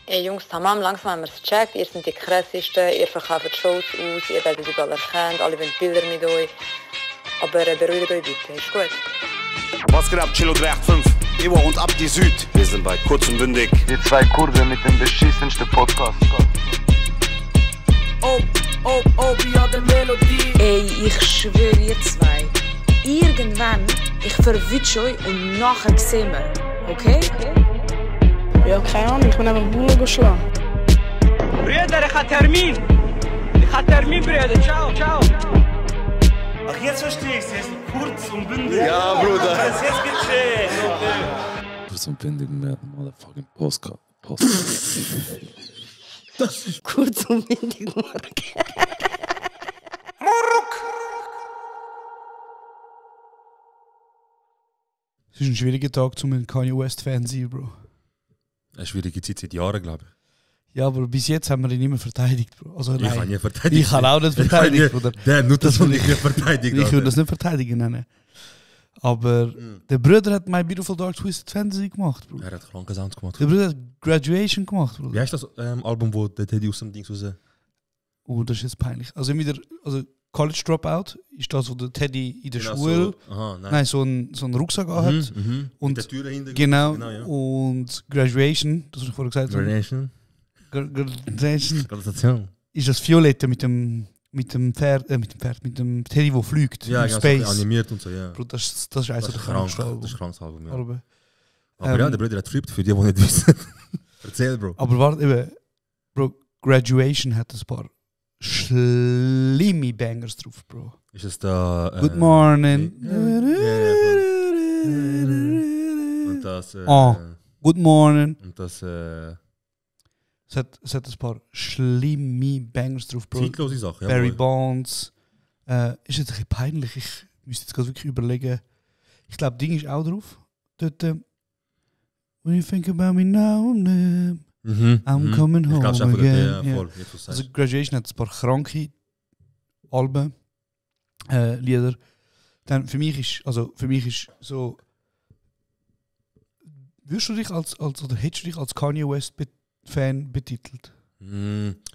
Ey Jungs, tamam, langsam haben wir es gecheckt. Ihr seid die krassesten, ihr verkauft Shows aus, ihr werdet überall erkannt, alle wollen Bilder mit euch. Aber beruhigt euch bitte, ist gut. Was geht ab, Chilo 385? Ewa und Abdi Süd. Wir sind bei Kurz und Bündig. Die zwei Kurven mit dem beschissensten Podcast. wie hat der Melodie. Ey, ich schwöre ihr zwei. Irgendwann, ich verwünsche euch und nachher sehen wir. Okay? Ja, keine Ahnung, ich bin einfach Bullen geschlagen. Brüder, ich habe Termin. Brüder. Ciao. Ach, jetzt verstehe ich es. Jetzt kurz und bündig. Ja, Bruder. Jetzt gecheckt. Kurz und bündig mit motherfucking Postcard. Kurz und windig, Mark. Es ist ein schwieriger Tag, um ein Kanye West-Fan zu sein, Bro. Eine schwierige Zeit seit Jahren, glaube ich. Ja, aber bis jetzt haben wir ihn immer verteidigt, Bro. Also, Ich nein, habe nie verteidigt. ich habe auch nicht verteidigt, Bruder. Nur das, was ich nicht verteidigt Ich würde das nicht verteidigen nennen. Aber der Bruder hat My Beautiful Dark Twisted Fantasy gemacht, Bro. Er hat kranke Sounds gemacht. Der Bruder hat Graduation gemacht, Bro. Wie heißt das Album, wo der Teddy aus dem Ding raus... Oh, das ist jetzt peinlich. Also College Dropout ist das, wo der Teddy in der Genau Schule so. Aha, nein. nein, so einen Rucksack anhat. Und mit der Tür dahinter. Genau, ja. und Graduation, das was ich vorher gesagt habe. Graduation. Graduation Graduation. ist das Violette mit dem Teddy, der fliegt. Ja, im ganz Space. animiert und so, ja. Bro, das ist eins Das der ist krank. kranksten Das ist krankes Album, ja. Alben. Aber ja, der Bruder hat flippt, für die nicht wissen. Erzähl, Bro. Aber warte, eben, Bro, Graduation hat ein paar schlimme Bangers drauf, Bro. Ist es da... Good morning. Und das... Good morning. Und das... Es hat ein paar schlimme Bangers drauf, Bro. zeitlose Sache, ja. Barry Boy. Bonds. Ist jetzt ein bisschen peinlich. Ich müsste jetzt gerade wirklich überlegen. Ich glaube, Ding ist auch drauf. Dort, when you think about me now, I'm coming home Ich glaube, es ist einfach again. der voll. Jetzt, was du Also sagst. Graduation hat ein paar kranke Alben, Lieder. Dann für mich ist so. Würdest du dich oder hättest du dich als Kanye West Fan betitelt?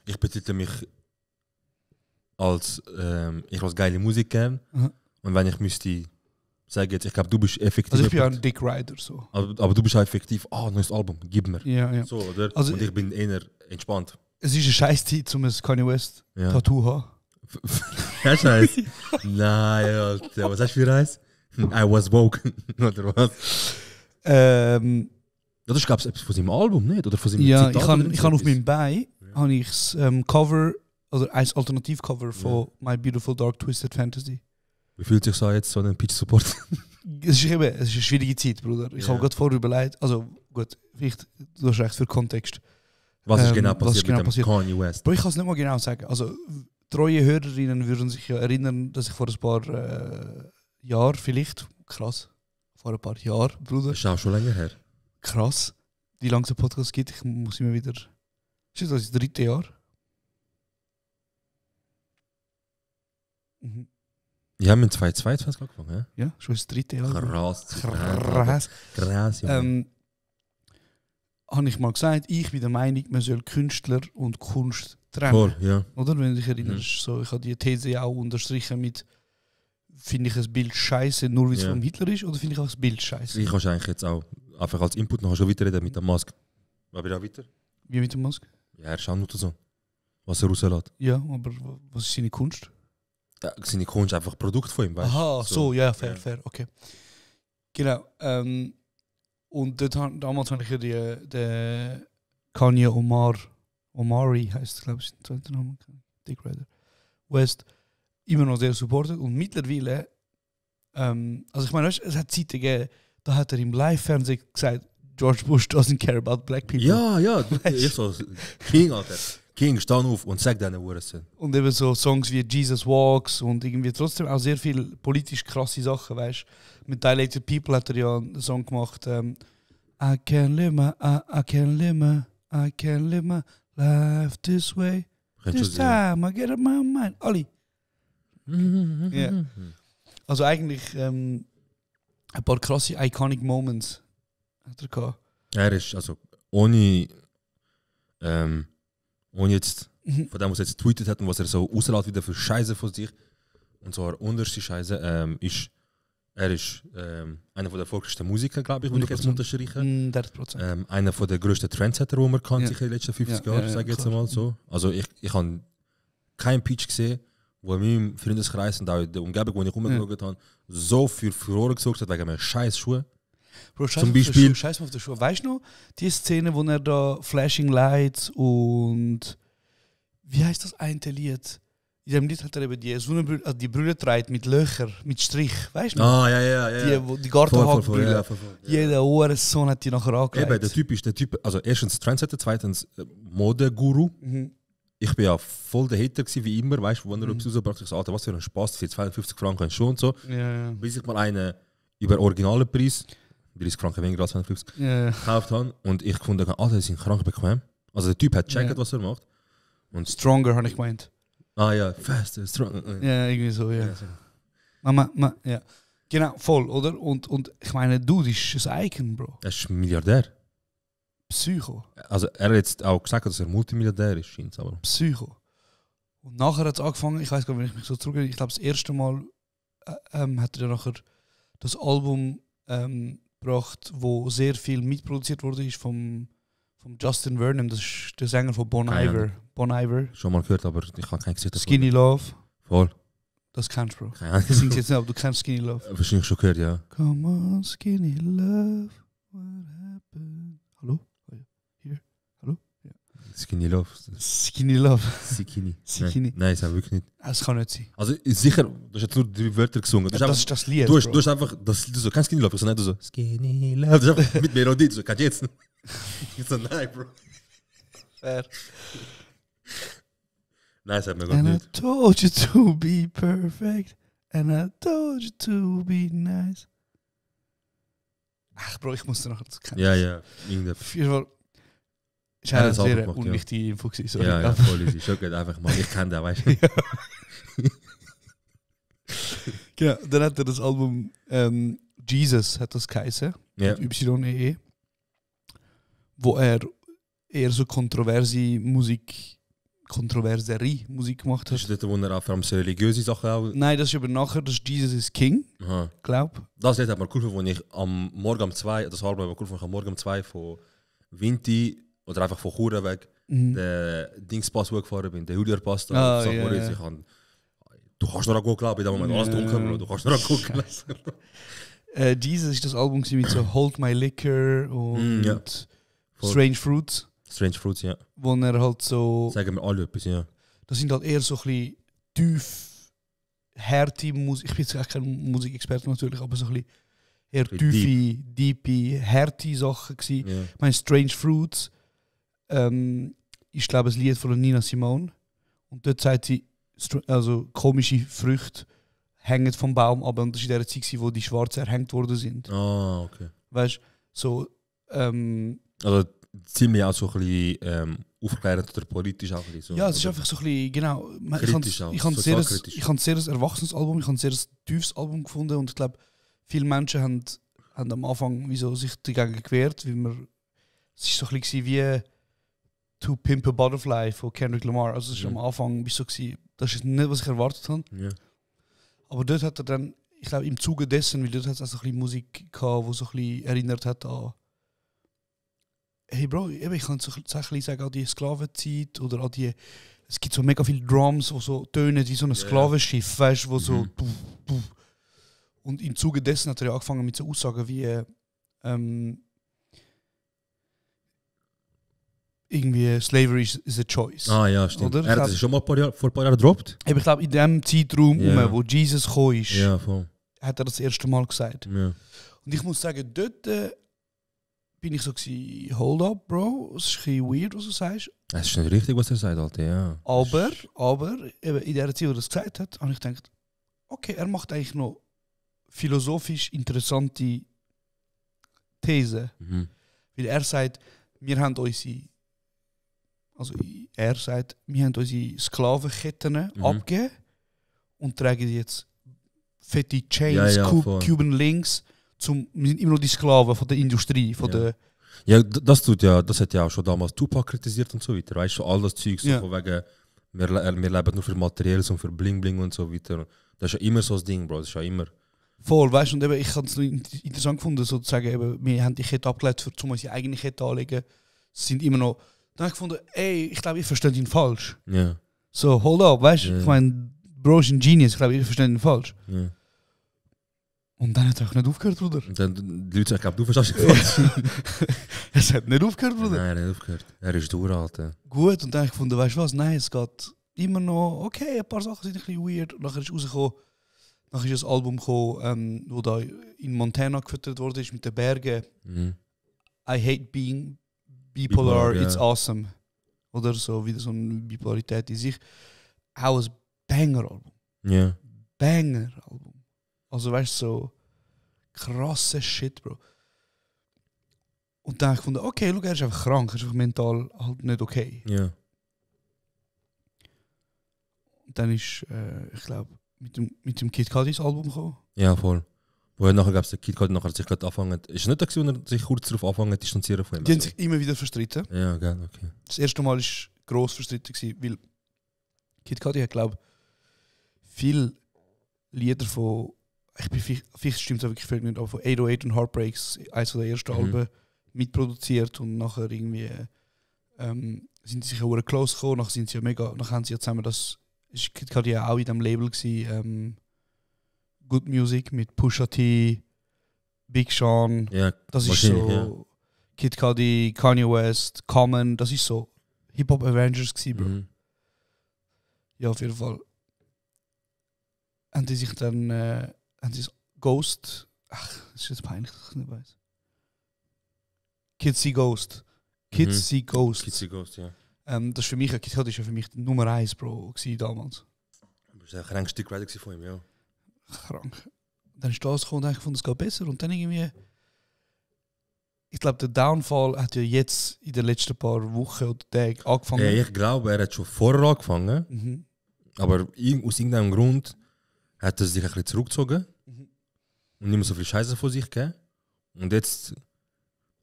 Ich betitle mich als ich höre geile Musik gern. Aha. Und wenn ich müsste sagen, jetzt, ich glaube, du bist effektiv. Also ich bin ja ein Dick Rider so. aber du bist auch effektiv, neues Album, gib mir. Ja. So, oder? Also- und ich bin eher entspannt. Es ist eine scheiß Zeit, um ein Kanye West Ja. Tattoo zu haben. Ja, scheiße. Nein, Alter. Was hast du für eins? I was woke. Oder was? Das ist, glaube ich, etwas von seinem Album, nicht? Oder von seinem Ja, Zitat ich habe oder auf etwas? meinem Bein habe ich das Cover, also ein Alternativcover von My Beautiful Dark Twisted Fantasy. Wie fühlt sich so jetzt so ein Pitch-Support? Es ist eine schwierige Zeit, Bruder. Ich habe gerade vorher überlegt, also gut, vielleicht, du hast recht für Kontext. Was ist genau was passiert ist genau mit dem passiert? Kanye West? Aber ich kann es nicht mal genau sagen. Also, treue Hörerinnen würden sich ja erinnern, dass ich vor ein paar Jahren vielleicht, krass, vor ein paar Jahren, Bruder, Das ist auch schon länger her. krass, wie lange es einen Podcast gibt, ich muss immer wieder. Ist das 3. Jahr? Mhm. Wir haben in 2022 angefangen, ja? Ja, schon das 3. Jahr. Krass. Krass. Ja. Habe ich mal gesagt, ich bin der Meinung, man soll Künstler und Kunst trennen. Voll, ja. Oder? Wenn du dich erinnerst, so, ich habe die These auch unterstrichen mit, finde ich ein Bild scheiße, nur weil es Ja. von Hitler ist, oder finde ich auch das Bild scheiße? Ich kann eigentlich jetzt auch einfach als Input noch schon weiterreden mit der Maske. Aber da weiter? Wie mit dem Mask? Ja, er schaut nur so. Was er rauslässt. Ja, aber was ist seine Kunst? Ja, seine Kunst ist einfach ein Produkt von ihm, weißt du? Aha, so, ja, fair, Ja. fair, okay. Genau. Und damals habe ich ja den Kanye Omari heißt es, glaube ich, der zweite Name. Dick Rider. West immer noch sehr supportet und mittlerweile, also ich meine, weißt, es hat Zeiten gegeben, da hat er im Live-Fernsehen gesagt, George Bush doesn't care about black people. Ja, ich so, King, Alter. King, steh auf und sag deine Wurzeln. Und eben so Songs wie Jesus Walks und irgendwie trotzdem auch sehr viel politisch krasse Sachen, weißt du. Mit Dilated People hat er ja einen Song gemacht, I can't live my life this way. This time I get up my mind. Alle. Ja. Also eigentlich ein paar krasse Iconic Moments hat er gehabt. Er ist, also, ohne Und jetzt, von dem, was er jetzt getweetet hat und was er so auslässt wieder für Scheiße von sich, und zwar unterste Scheiße, ist, er ist einer der erfolgreichsten Musiker, glaube ich, würde ich jetzt unterstreichen. 30%. Einer der grössten Trendsetter, die man kann, sicher in den letzten 50 Jahren, sage ich jetzt einmal so. Also ich habe keinen Pitch gesehen, wo in meinem Freundeskreis und auch in der Umgebung, wo ich rumgeschaut habe, so für Furore gesorgt hat wegen einem scheiß Schuh. Bro, zum Beispiel. Scheiß auf der Schuhe. Weißt du noch, die Szene, wo er da Flashing Lights und wie heißt das eine Lied? In dem Lied hat er eben die Sonnenbrille, also die Brille trägt mit Löchern, mit Strich, weißt du noch? Ja. Die Gartenhakenbrille. Voll. Jeder Ohrensohn hat die nachher angelegt. Eben, der Typ, also erstens Trendsetter, zweitens Modeguru. Ich bin ja voll der Hater gewesen, wie immer, weißt du, wo er etwas rausgebracht hat, ich so, Alter, was für ein Spaß, für 52 Franken schon und so. Ja. Bis ich mal einen über originalen Preis, 30 Franken weniger als 52, gekauft habe. Und ich fand, Alter, die sind krank bequem. Also der Typ hat gecheckt, was er macht. Und Stronger, habe ich gemeint. Faster, stronger. Ja, irgendwie so, ja. Ja. Genau, voll, oder? Und ich meine, Dude ist ein Icon, Bro. Er ist Milliardär. Psycho. Also er hat jetzt auch gesagt, dass er Multimilliardär ist, scheint aber. Psycho. Und nachher hat es angefangen, ich weiß gar nicht, wenn ich mich so zurückerinnere, ich glaube, das erste Mal hat er nachher das Album gebracht, wo sehr viel mitproduziert wurde, ist vom Justin Vernon, das ist der Sänger von Bon Iver. Bon Iver. Schon mal gehört, aber ich habe kein Gesicht davon. Skinny Love. Voll. Das kennst du, Bro. Keine Ahnung. Ich sing's jetzt nicht, aber du kennst Skinny Love. Wahrscheinlich schon gehört, ja. Come on, Skinny Love, what happened? Hallo? Hier? Hallo? Ja. Skinny Love. Skinny Love. Skinny. Nein, das wirklich nicht. Das kann nicht sein. Also sicher, du hast jetzt nur 3 Wörter gesungen. Das ist das Lied, Du hast einfach, das Lied so, kein Skinny Love, sondern du so, Skinny Love. Das ist einfach mit Melodie, so, kannst du jetzt nicht. Ich so, nein, Bro. Fair. Nein, das hat mir gar nicht. And I told you to be perfect. And I told you to be nice. Ach, Bro, ich muss noch das kennen. Ja. Irgendetwas. Ist eine sehr unwichtige Info gewesen, sorry. Ja, voll easy. Schon geht einfach mal. Ich kenne den, weißt du. Genau, dann hat er das Album Jesus, hat das geheißen. Ja. YEE. Wo er eher so kontroversere Musik gemacht hat. Das ist dort, wo er auch vor allem so religiöse Sachen auch... Nein, das ist aber nachher, das ist Jesus is King, glaub. Das Lied hat mir cool gefunden, wo ich am Morgen um 2, das Album hat mir cool gefunden, am Morgen um 2 von Vinti oder einfach von Chur weg, den Dingspass gefahren bin, den Hüllerpass da auf St. Moritz. Du kannst noch gut glauben, in dem Moment alles dunkel, Bro. Du kannst noch gut glauben. Jesus ist das Album mit so Hold My Liquor und Strange Fruits. Strange Fruits, ja. Wo er halt so... Sagen wir alle etwas, ja. Das sind halt eher so ein bisschen tief, harte Musik. Ich bin jetzt kein Musikexperte natürlich, aber so ein bisschen eher tiefe, deepe, harte Sachen gewesen. Yeah. Ich meine, Strange Fruits ist, glaube ich, ein Lied von Nina Simone. Und dort sagt sie, also komische Früchte hängen vom Baum ab. Und das war in der Zeit, wo die Schwarzen erhängt worden sind. Ah, okay. Weißt du, so... also ziemlich auch so ein bisschen aufklärend oder politisch auch ein bisschen so. Ja, es ist einfach so ein bisschen, genau. Ich habe ein sehr erwachsenes Album, ich habe ein sehr tiefes Album gefunden und ich glaube, viele Menschen haben am Anfang wieso sich dagegen gewehrt, weil es ist so ein bisschen wie To Pimp a Butterfly von Kendrick Lamar. Also es war am Anfang so gewesen, das ist nicht, was ich erwartet habe. Ja. Aber dort hat er dann, ich glaube im Zuge dessen, weil dort hat es auch so ein bisschen Musik gehabt, die so ein bisschen erinnert hat an hey Bro, ich kann so ein bisschen sagen, an die Sklavenzeit oder an die... Es gibt so mega viele Drums, die so tönen wie so ein Sklavenschiff, weißt du, wo so... Und im Zuge dessen hat er ja angefangen mit so Aussagen wie... irgendwie Slavery is a choice. Ah ja, stimmt. Oder? Er hat das schon mal vor ein paar Jahren gedroppt. Ich glaube, in dem Zeitraum, wo Jesus gekommen ist, hat er das erste Mal gesagt. Ja. Und ich muss sagen, dort... bin ich so gewesen, hold up, Bro, es ist ein bisschen weird, was du sagst. Es ist nicht richtig, was er sagt, Alter, ja. Aber eben in der Zeit, wo er das gesagt hat, habe ich gedacht, okay, er macht eigentlich noch philosophisch interessante Thesen. Weil er sagt, wir haben unsere Sklavenketten abgegeben und tragen jetzt fette Chains, Cuban Links. Wir sind immer noch die Sklaven von der Industrie, von der Ja, das hat ja auch schon damals Tupac kritisiert und so weiter. Weißt du, all das Zeug, so von wegen, wir leben nur für Materielles und für Bling Bling und so weiter. Das ist ja immer so das Ding, Bro. Das ist ja immer. Voll, weißt du, und eben, ich habe es interessant gefunden, sozusagen, eben, wir haben die Kette abgeleitet, um unsere eigene Kette anzulegen. Sind immer noch. Dann habe ich gefunden, ey, ich glaube, ich verstehe ihn falsch. Ja. So, hold up, weißt du? Ich meine, Bro ist ein Genius, ich glaube, ich verstehe ihn falsch. Ja. Und dann hat er auch nicht aufgehört, Bruder. Und dann die Leute sagen, ich glaube, du verstehst ihn falsch. Es hat nicht aufgehört, Bruder. Nein, er hat nicht aufgehört. Er ist durch, Alter. Gut, und dann habe ich gefunden, weißt du was? Nein, es geht immer noch, okay, ein paar Sachen sind ein bisschen weird. Und nachher ist rausgekommen, nachher ist ein Album gekommen, wo da in Montana gefüttert wurde, ist mit den Bergen. Mhm. I hate being bipolar, it's ja. awesome. Oder so, wieder so eine Bipolarität in sich. Auch ein Banger-Album. Ja. Banger-Album. Also weißt du, so krasse Shit, Bro. Und dann habe ich gefunden, okay, schau, er ist einfach krank, er ist einfach mental halt nicht okay. Ja. Und dann ist, ich glaube, mit dem Kid Cudis Album gekommen. Ja, voll. Wo nachher gab es den Kid Cudi, nachher sich gerade angefangen. Ist nicht das, wo er sich kurz darauf angefangen hat, distanzieren von ihm? Die haben sich immer wieder verstritten. Ja, geil, okay. Das erste Mal war gross verstritten, weil Kid Cudi hat, glaube ich, viele Lieder von, vielleicht stimmt es wirklich viel nicht, aber von 808 und Heartbreaks, eines der ersten Alben, mitproduziert und nachher irgendwie sind sie sich auch close gekommen, nachher sind sie ja mega, nachher haben sie ja zusammen das, ist Kid Cudi ja auch in dem Label gewesen, Good Music mit Pusha T, Big Sean, ja, das ist so ja. Kid Cudi, Kanye West, Common, das ist so Hip-Hop Avengers gewesen, Bro. Mhm. Ja, auf jeden Fall. Haben die sich dann, haben sie Ghost, ach, das ist jetzt peinlich, dass ich nicht weiß. Kids See Ghost. Kids See Ghost. Kids See Ghost, ja. Das ist für mich, Kid Cudi ist ja für mich Nummer 1, Bro, damals. Das war ein krankes Stück weiter von ihm, ja. Krank. Dann ist das gekommen und ich fand, es geht besser. Und dann irgendwie, ich glaube, der Downfall hat ja jetzt in den letzten paar Wochen oder Tagen angefangen. Ja, ich glaube, er hat schon vorher angefangen. Mhm. Aber aus irgendeinem Grund hat er sich ein bisschen zurückgezogen. Mhm. Und nicht mehr so viel Scheiße vor sich gegeben. Und jetzt,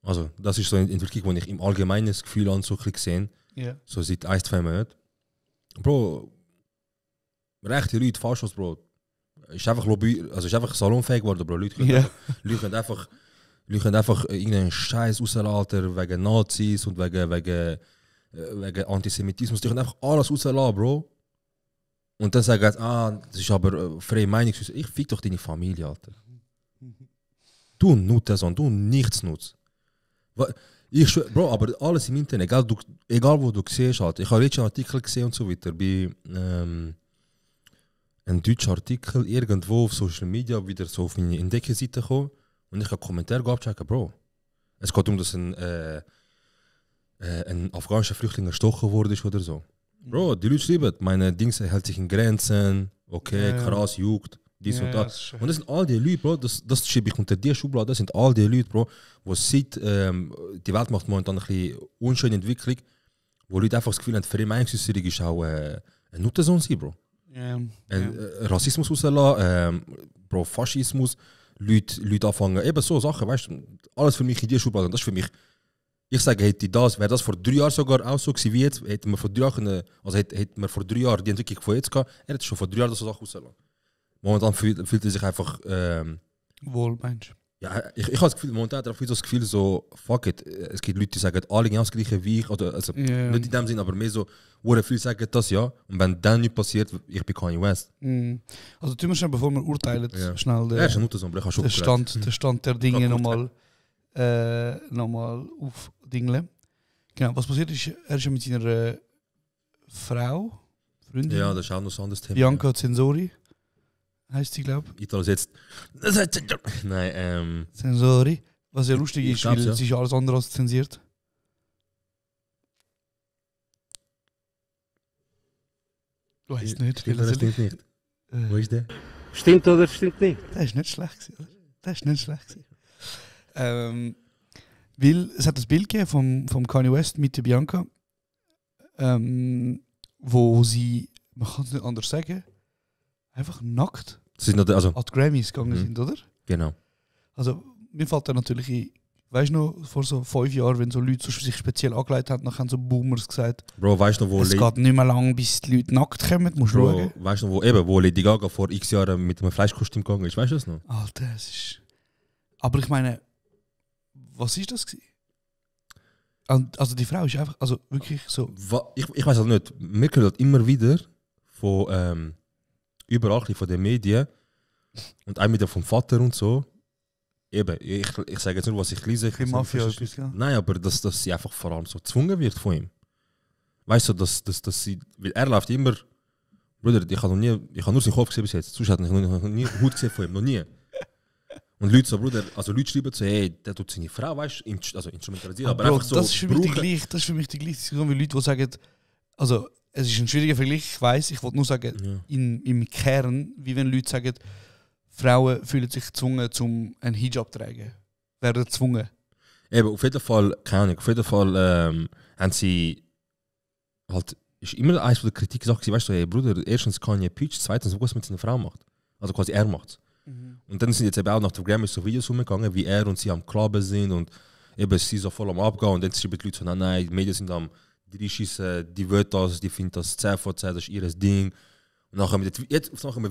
also, das ist so eine Entwicklung, wo ich im Allgemeinen das Gefühl habe, so ein bisschen gesehen. Yeah. So seit 1-2 Monaten. Bro, rechte Leute, fast was, Bro. Ist einfach salonfähig geworden, Bro. Leute können einfach irgendeinen Scheiß rauslassen wegen Nazis und wegen Antisemitismus. Die können einfach alles rauslassen, Bro. Und dann sagen sie, das ist aber freie Meinung. Ich fick doch deine Familie, Alter. Du nutzt das, du nichts nutzt. Bro, aber alles im Internet, egal wo du siehst, Alter. Ich habe jetzt schon Artikel gesehen und so weiter. Bei ein deutscher Artikel irgendwo auf Social Media wieder so auf meine Entdeckerseite gekommen und ich habe Kommentare abchecken, Bro. Es geht darum, dass ein afghanischer Flüchtling erstochen wurde oder so. Bro, die Leute schreiben, meine Dings hält sich in Grenzen, okay, krass, juckt, dies und das. Und das sind all die Leute, Bro, das schiebe ich unter die Schublade, das sind all die Leute, Bro, wo seit, die Welt macht momentan ein bisschen unschöne Entwicklung, wo Leute einfach das Gefühl haben, freie Meinungsäußerung ist auch ein Nuttensohn sein, Bro. Rassismus rauslassen, Bro, Faschismus, Leute anfangen, eben so Sachen, weißt du, alles für mich in die Schublade. Und das ist für mich, ich sage, wäre das vor 3 Jahren sogar auch so gewesen wie jetzt, hätten wir vor 3 Jahren, hätten wir vor 3 Jahren die Entwicklung von jetzt gehabt, er hätte schon vor 3 Jahren so Sachen rauslassen. Momentan fühlt er sich einfach wohl, meinst du? Ja, ich habe das Gefühl, momentan hat er das Gefühl so, fuck it, es gibt Leute, die sagen, alle genau das gleiche wie ich, oder, also nicht in dem Sinn, aber mehr so, wo viele sagen das ja, und wenn dann nichts passiert, ich bin Kanye West. Also tun wir schnell, bevor wir urteilen, schnell den Stand der Dinge nochmal aufdingeln. Genau, was passiert ist, er ist ja mit seiner Frau, Freundin, ja, das ist auch noch so ein anderes Thema. Bianca Censori. Heißt sie, glaube ich. Italo jetzt. Nein, Censori. Was ja lustig ist, weil sie ist alles andere als zensiert. Du weißt nicht. Stimmt nicht. Wo ist der? Stimmt oder stimmt nicht? Das ist nicht schlecht, oder? Das ist nicht schlecht. Weil es hat das Bild gegeben vom Kanye West mit der Bianca, wo sie, man kann es nicht anders sagen, einfach nackt an die Grammys gegangen sind, oder? Genau. Also mir fällt da natürlich Weißt du noch, vor so 5 Jahren, wenn so Leute sich speziell angelegt haben, dann haben so Boomers gesagt, Bro, weißt du noch, wo es geht nicht mehr lang, bis die Leute nackt kommen, musst du schauen. Weißt du noch, wo Lady Gaga vor x Jahren mit einem Fleischkostüm gegangen ist, weißt du das noch? Alter, es ist... Aber ich meine, was ist das gewesen? Also die Frau ist einfach, also wirklich so... Ich weiß halt nicht, wir hören halt immer wieder von überall von den Medien und auch wieder vom Vater und so. Eben, ich sage jetzt nur, was ich lese. Die Mafia etwas, ja. Nein, aber dass sie einfach vor allem so gezwungen wird von ihm. Weißt du, dass sie... Weil er läuft immer... Bruder, ich habe nur seinen Kopf gesehen bis jetzt. Sonst habe ich noch nie Hut gesehen von ihm, noch nie. Und Leute so, Bruder, also Leute schreiben so, hey, der tut seine Frau, weißt du, also instrumentalisieren. Aber Bro, einfach so... das ist für mich die gleiche Diskussion wie Leute, die sagen, also es ist ein schwieriger Vergleich, ich weiss, ich wollte nur sagen, im Kern, wie wenn Leute sagen, Frauen fühlen sich gezwungen, um einen Hijab zu tragen. Werden gezwungen. Eben, auf jeden Fall, keine Ahnung, auf jeden Fall haben sie halt, ist immer eins von der Kritik gesagt, weißt du, hey Bruder, erstens Kanye Peach, zweitens, was mit seiner Frau macht. Also quasi er macht's. Und dann sind jetzt eben auch nach der Grammys so Videos umgegangen, wie er und sie am Clubben sind und eben sie so voll am Abgehen und dann schreiben die Leute so, nein, die Medien sind am reinschießen, die wollen das, die finden das 10 von 10, das ist ihr Ding. Und dann haben wir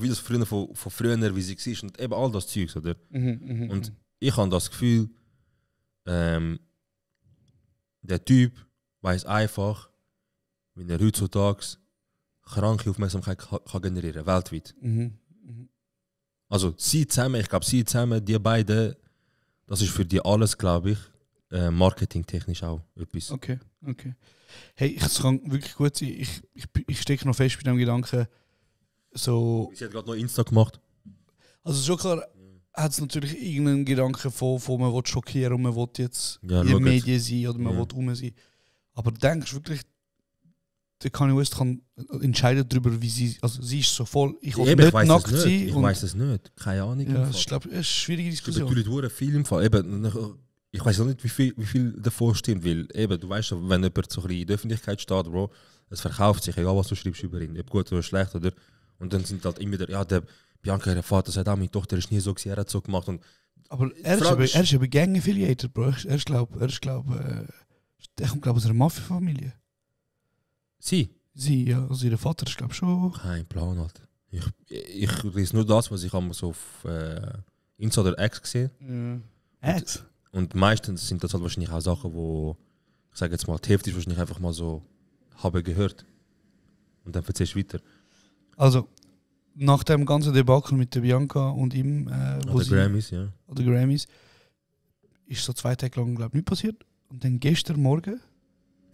Videos von früher, wie sie war und eben all das Zeugs, oder? Und ich habe das Gefühl, der Typ weiß einfach, wie er heutzutage kranke Aufmerksamkeit kann generieren, weltweit. Also sie zusammen, die beiden, das ist für die alles, glaube ich, marketingtechnisch auch etwas. Okay. Hey, es kann wirklich gut sein. Ich stecke noch fest bei dem Gedanken, so... Sie hat gerade noch Insta gemacht. Also schon klar, hat es natürlich irgendeinen Gedanken von man will schockieren und man will jetzt in den Medien sein oder man will rum sein. Aber denkst du wirklich, der Kanye West kann entscheiden darüber, wie sie... Also sie ist so voll... Ich will nicht nackt sein. Ich weiß es nicht. Keine Ahnung. Ja, ich glaube, es ist eine schwierige Diskussion. Es gibt natürlich viel im Fall. Eben, ich weiß auch nicht, wie viel davon stimmt, weil eben, du weißt, wenn jemand so ein bisschen in der Öffentlichkeit steht, Bro, es verkauft sich, egal was du schreibst über ihn, ob gut oder schlecht, oder? Und dann sind halt immer wieder, ja, der Bianca, der Vater sagt auch, meine Tochter ist nie so gewesen, er hat so gemacht. Und aber er ist aber Gang-affiliated, Bro. Ich glaube, der kommt, glaube ich, aus einer Mafia-Familie. Sie, ja, also ihr Vater ist, glaube ich, schon... Kein Plan, Alter. Ich lese nur das, was ich einmal so auf Insta oder X gesehen. X? Und meistens sind das halt wahrscheinlich auch Sachen, wo, ich sage jetzt mal, die Hälfte ist wahrscheinlich einfach mal so, habe gehört. Und dann erzählst du weiter. Also, nach dem ganzen Debakel mit der Bianca und ihm, Oder Grammys, ja. Oder Grammys, ist so 2 Tage lang, glaube ich, nicht passiert. Und dann gestern Morgen...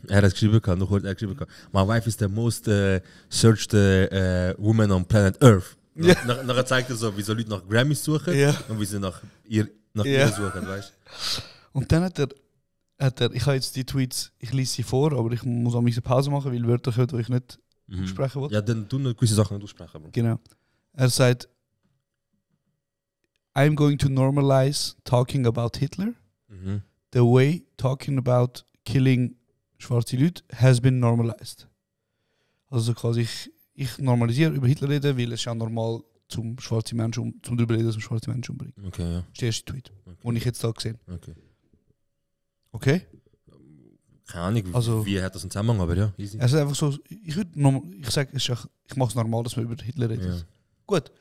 Er hat geschrieben, my wife is the most searched woman on planet Earth. Nachher zeigt er so, wie so Leute nach Grammys suchen und wie sie nach ihr suchen, weißt du? Und dann hat er, ich habe jetzt die Tweets, ich lese sie vor, aber ich muss auch eine Pause machen, weil Wörter können, die ich nicht sprechen will. Ja, dann tun wir gewisse Sachen nicht aussprechen. Bro. Genau. Er sagt, I'm going to normalize talking about Hitler. The way talking about killing schwarze Leute has been normalized. Also quasi ich normalisiere über Hitler reden, weil es ist ja normal zum schwarzen Menschen zum drüber reden, dass man schwarze Menschen umbringt. Okay, ja. Das ist der erste Tweet, den ich jetzt da gesehen habe. Okay? Keine Ahnung, also, wie hat das einen Zusammenhang, aber ja, easy. Es ist einfach so, ich sage, ich mache es normal, dass man über Hitler redet. Ja. Gut.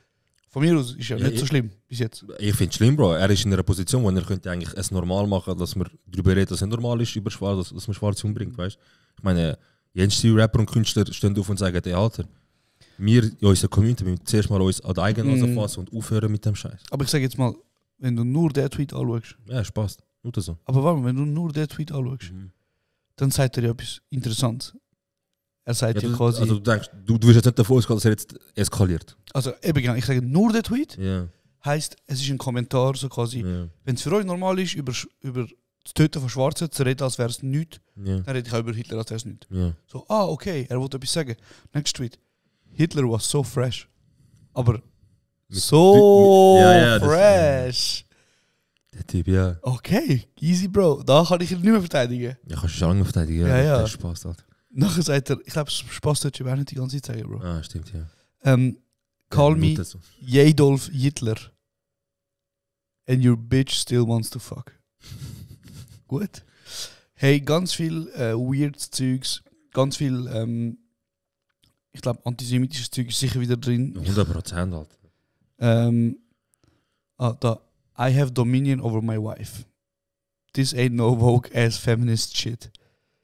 Von mir aus ist ja nicht so schlimm bis jetzt. Ich finde es schlimm, Bro. Er ist in einer Position, wo er könnte eigentlich es normal machen, dass man darüber redet, dass es normal ist, über Schwarz, dass man Schwarze umbringt, weißt? Ich meine, jens Rapper und Künstler stehen auf und sagen, ey, Alter, wir in unserer Community müssen zuerst mal uns an die eigene Nase fassen und aufhören mit dem Scheiß. Aber ich sage jetzt mal, wenn du nur den Tweet anschaust. Ja, es passt. Nur so. Aber warte mal, wenn du nur den Tweet anschaust, dann sagt er ja etwas Interessantes. Er sagt ja quasi... Also du denkst, du wirst jetzt nicht davon ausgehen, dass er jetzt eskaliert. Also eben genau, ich sage nur der Tweet, heisst, es ist ein Kommentar, so quasi, wenn es für euch normal ist, über das Töten von Schwarzen zu reden, als wäre es nichts, dann rede ich auch über Hitler, als wäre es nichts. So, okay, er wollte etwas sagen. Next Tweet. Hitler was so fresh. Aber so fresh. Der Typ, ja. Okay, easy, Bro. Da kann ich ihn nicht mehr verteidigen. Ja, kannst du schon lange verteidigen. Ja. Das Spaß hat. Nachher sagt er, ich glaube, Spaß tut schon auch nicht die ganze Zeit sagen, Bro. Ah, stimmt, ja. Call me Jadolf Hitler. And your bitch still wants to fuck. Gut. Hey, ganz viel weird Zeugs, ganz viel, ich glaube, antisemitisches Zeug ist sicher wieder drin. 100%, Alter. Da, I have dominion over my wife. This ain't no woke ass feminist shit.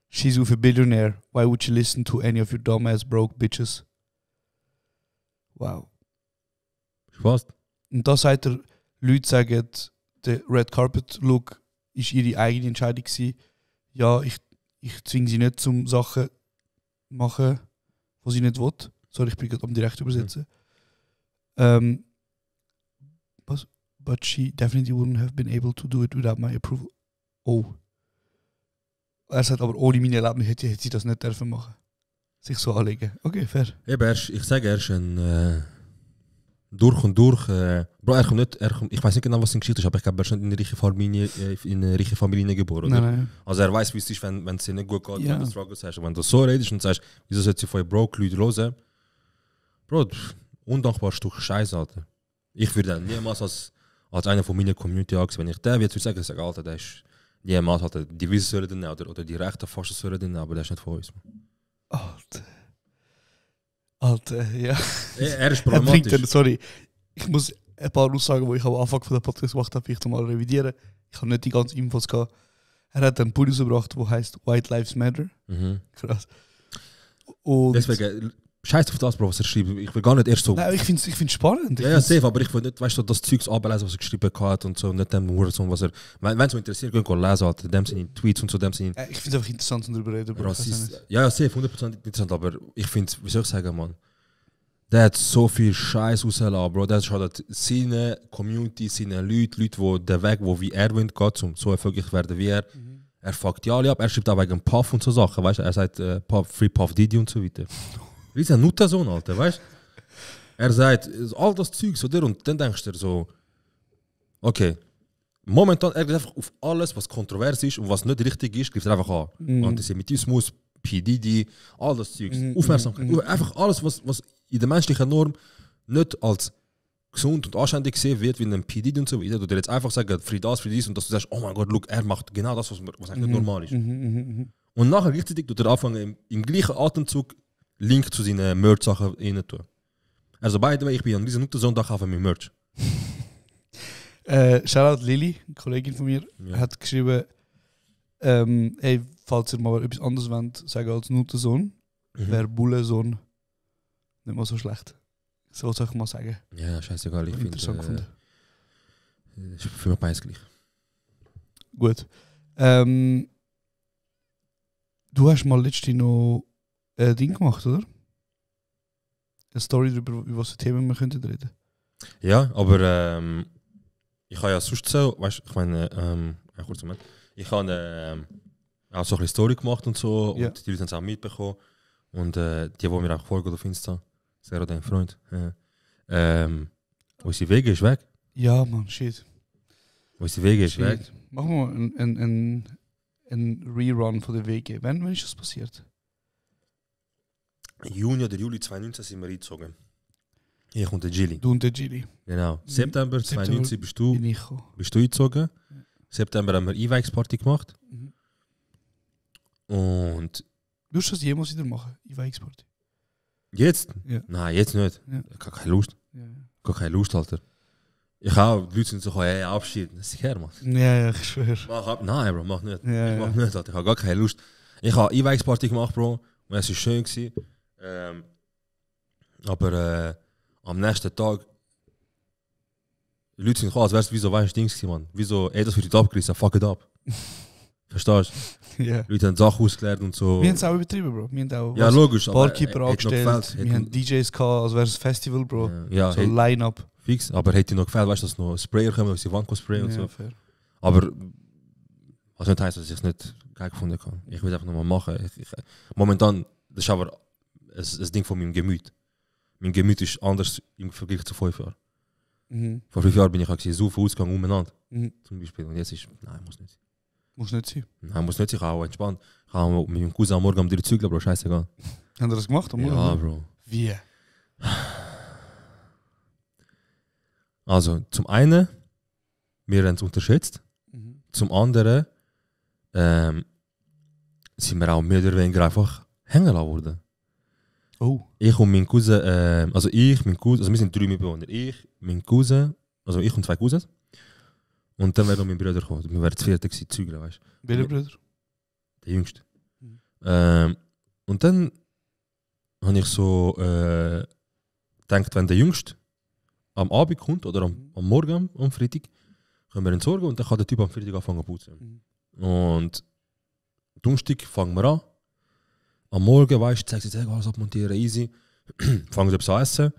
She's with a billionaire. Why would you listen to any of your dumbass broke bitches? Wow. Was? Und da sagt er, Leute sagen, der Red Carpet Look ist ihre eigene Entscheidung gewesen. Ja, ich zwinge sie nicht zum Sachen machen, was sie nicht will. Sorry, ich bin gerade am direkt übersetzen. But she definitely wouldn't have been able to do it without my approval. Oh. Er sagt aber, ohne meine Erlaubnis hätte sie das nicht dürfen machen. Sich so anlegen. Okay, fair. Eben, ich sage, er ist ein durch und durch. Bro, ich weiß nicht genau, was seine Geschichte ist, aber ich glaube, er ist nicht in eine reiche Familie geboren. Oder? Nein. Also er weiß, wie es ist, wenn es dir nicht gut geht, wenn du Struggles hast. Und wenn du so redest und sagst, wieso sollst du von broke Leute hören? Bro, undankbar Stück Scheiße, Alter. Ich würde dann niemals als einer von meiner Community ansehen, wenn ich den würde sagen, Alter, der ist niemals halt die Wissen sollen nehmen oder die rechten Faschen sollen nehmen, aber der ist nicht von uns. Alter, ja. Er ist problematisch. Sorry, ich muss ein paar Aussagen, die ich am Anfang von der Podcast gemacht habe, vielleicht mal revidieren. Ich habe nicht die ganzen Infos gehabt. Er hat einen Pulli rausgebracht, der heißt White Lives Matter. Krass. Und deswegen, scheiß auf das, Bro, was er schreibt. Ich will gar nicht erst so. Nein, ich finde es spannend. Ja, safe, aber ich will nicht, weißt du, das Zeugs ablesen, was er geschrieben hat und so, nicht dem Hurensohn, was er. Wenn es mich interessiert, gehen wir lesen, Alter. Dem sind Tweets und so, dem sind. Ich finde es einfach interessant, um darüber zu reden. Ja, safe, 100% interessant, aber ich finde, wie soll ich sagen, Mann? Der hat so viel Scheiß rausgelassen, Bro. Der schaut seine Community, seine Leute, die den Weg, wo wie er will, geht, um so erfolgreich werden wie er. Er fuckt ja alle ab, er schreibt auch wegen Puff und so Sachen, weißt du? Er sagt Free Puff Diddy und so weiter. Wie ist ein Nuttersohn, Alter, weißt du? Er sagt all das Zeug so dir und dann denkst du dir so, okay, momentan, er geht einfach auf alles, was kontrovers ist und was nicht richtig ist, greift er einfach an. Antisemitismus, P. Diddy, all das Zeug, Aufmerksamkeit, einfach alles, was in der menschlichen Norm nicht als gesund und anständig gesehen wird, wie ein P. Diddy und so weiter. Du dir jetzt einfach sagen, für dies und dass du sagst, oh mein Gott, look, er macht genau das, was eigentlich nicht normal ist. Und nachher gleichzeitig tut er anfangen, im gleichen Atemzug Link zu seinen Merch-Sachen rein tun. Also by the way, ich bin an diesem Nuttersonntag kaufen mit Merch. Shoutout Lili, eine Kollegin von mir, hat geschrieben, hey, falls ihr mal etwas anderes wollt, sagen als Nuttersohn, wäre Bullensohn nicht mal so schlecht. So soll ich mal sagen. Ja, scheißegal, ich finde interessant gefunden. Ist für mich beides gleich. Gut. Du hast mal letztens noch ein Ding gemacht, oder? Eine Story darüber, über was für Themen wir könnten reden. Ja, aber ich habe ja sonst so, weißt du, ich meine, kurz Moment. Ich habe auch so eine Story gemacht und so, und die Leute haben es auch mitbekommen. Und die mir auch folgen auf Insta, sehr dein Freund. Unsere Wege ist weg. Ja, man, shit. Unsere Wege ist weg. Machen wir einen Rerun von der Wege. Wann ist das passiert? Juni oder Juli 2019 sind wir eingezogen. Ich und der Gilly. Du und der Gilly. Genau. September 2019 bist du eingezogen. September haben wir E-Vikes-Party gemacht. Und... Willst du das jemals wieder machen? E-Vikes-Party? Jetzt? Ja. Nein, jetzt nicht. Ja. Ich habe keine Lust. Ja. Ich habe keine Lust, Alter. Ich habe die Leute sind so, hey, Abschied. Das ist her, Mann. Ja, ich schwöre. Nein, Bro, mach nicht. Ja, ich mach nicht, Alter. Ich habe gar keine Lust. Ich habe E-Vikes-Party gemacht, Bro. Und es war schön. Aber am nächsten Tag, die Leute sind gekommen, als wäre es wie so ein Ding gewesen, Mann. Wie so, ey, das wird abgerissen, fuck it up. Verstehst du? Ja. Die Leute haben Sachen ausgelernt und so. Wir haben es auch übertrieben, Bro. Wir haben auch ja, logisch, Barkeeper angestellt. Wir haben DJs gehabt, als wäre es ein Festival, Bro. Ja, so Line-Up. Fix, aber hätte noch gefällt, weißt du, dass noch Sprayer kommen, dass sie Wand sprayen und so. Fair. Aber was nicht heisst, dass ich es nicht geil gefunden habe. Ich will es einfach nochmal machen. Momentan, das ist aber ein Ding von meinem Gemüt. Mein Gemüt ist anders im Vergleich zu 5 Jahren. Vor 5 Jahren bin ich halt so viel ausgegangen umeinander. Zum Beispiel. Und jetzt ist, nein, muss nicht sein. Muss nicht sein? Nein, muss nicht sein. Ich habe auch entspannt. Ich habe mit meinem Cousin am Morgen am Zügeln, Bro, scheißegal. Haben Sie das gemacht am Morgen? Ja, Bro. Wie? Also, zum einen, wir haben es unterschätzt. Zum anderen, sind wir auch mehr oder weniger einfach hängen lassen worden. Oh. Ich und mein Cousin, mein Cousin, also wir sind 3 Mitbewohner. Ich, mein Cousin, also ich und 2 Cousins. Und dann wäre noch mein Bruder gekommen. Wir wären das 4. gewesen, Zügel, weißt du. Welcher Bruder? Der Jüngste. Und dann habe ich so gedacht, wenn der Jüngste am Abend kommt oder am Morgen, am Freitag, können wir ihn sorgen und dann kann der Typ am Freitag anfangen zu putzen. Und Donnerstag fangen wir an. Am Morgen, weißt du, zeigst du alles abmontieren, easy. Fangen wir etwas an essen.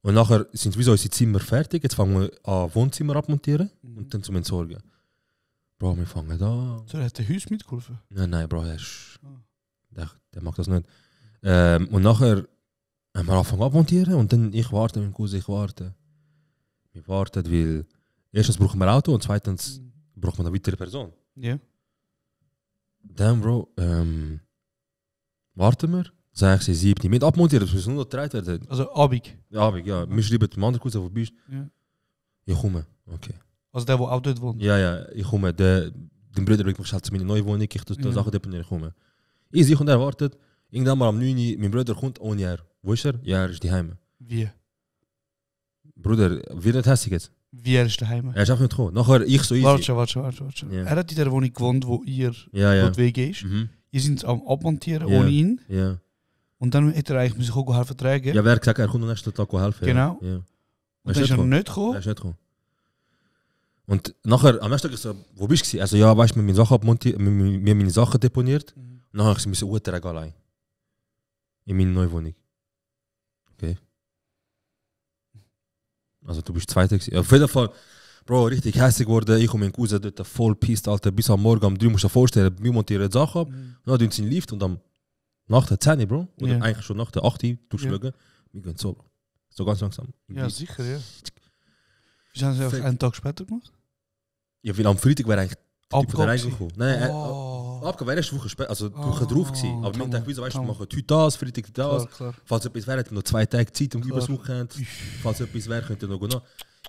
Und nachher sind unsere Zimmer fertig. Jetzt fangen wir an, Wohnzimmer abmontieren und dann zum Entsorgen. Bro, wir fangen da. So, hat der Haus mitgeholfen? Nein, Bro, der mag das nicht. Und nachher haben wir angefangen abmontieren und dann ich warte mit dem Cousin, ich warte. Wir warten, weil erstens brauchen wir ein Auto und zweitens braucht man eine weitere Person. Ja. Yeah. Dann, Bro, warten wir. Sag ich, sie 7 mit abmontieren, das muss nur noch gedreht werden. Also Abend? Ja, Abend, ja. Wir schreiben dem anderen Cousin, wo du bist. Ja. Ich komme, okay. Also der auch dort wohnt? Ja, ich komme. Der Bruder bringt mich schnell zu meiner neuen Wohnung, ich tue Sachen deponieren, ich komme. Ich und er wartet. Irgendwann mal am 9 Uhr, mein Bruder kommt ohne er. Wo ist er? Ja, er ist daheim. Wie? Bruder, wird nicht hässlich jetzt? Wie er ist daheim? Er ist einfach nicht gekommen. Nachher ich so easy. Warte. Ja. Er hat in der Wohnung gewohnt, wo ihr dort WG ist. Ihr seid am Abmontieren ohne ihn. Ja. Und dann hätte er eigentlich müssen auch helfen tragen. Ja, wer hat gesagt, er kommt am nächsten Tag helfen. Genau. Ja. Und dann ist er nicht gekommen. Er ist nicht gekommen. Und nachher, am nächsten Tag so, wo bist du? Also ja, weißt du, wir haben meine Sachen abmontiert, wir haben meine Sachen deponiert. Und nachher musste ich Uhr allein. In meiner neuen Wohnung. Okay. Also du bist Zweiter gewesen. Auf jeden Fall, Bro, richtig hässlich geworden. Ich und mein Cousin dort voll pisst, Alter. Bis am Morgen um 3 musst du dir vorstellen, wir montieren die Sachen ab. Dann tun sie in den Lift und nach der 10, Bro. Oder eigentlich schon nach der 8 durchschlagen. Wir gehen so, Bro. So ganz langsam. Ja, sicher, ja. Wie haben sie einfach einen Tag später gemacht? Ja, weil am Freitag wäre eigentlich der Typ von der reingekommen. Nein, abgegeben wäre erst eine Woche später, also die Woche drauf gewesen. Aber wir dachten, wieso, weißt du, wir machen heute das, Freitag das. Klar. Falls etwas wäre, hätten wir noch 2 Tage Zeit über das Wochenende. Falls etwas wäre, könnt ihr noch gehen.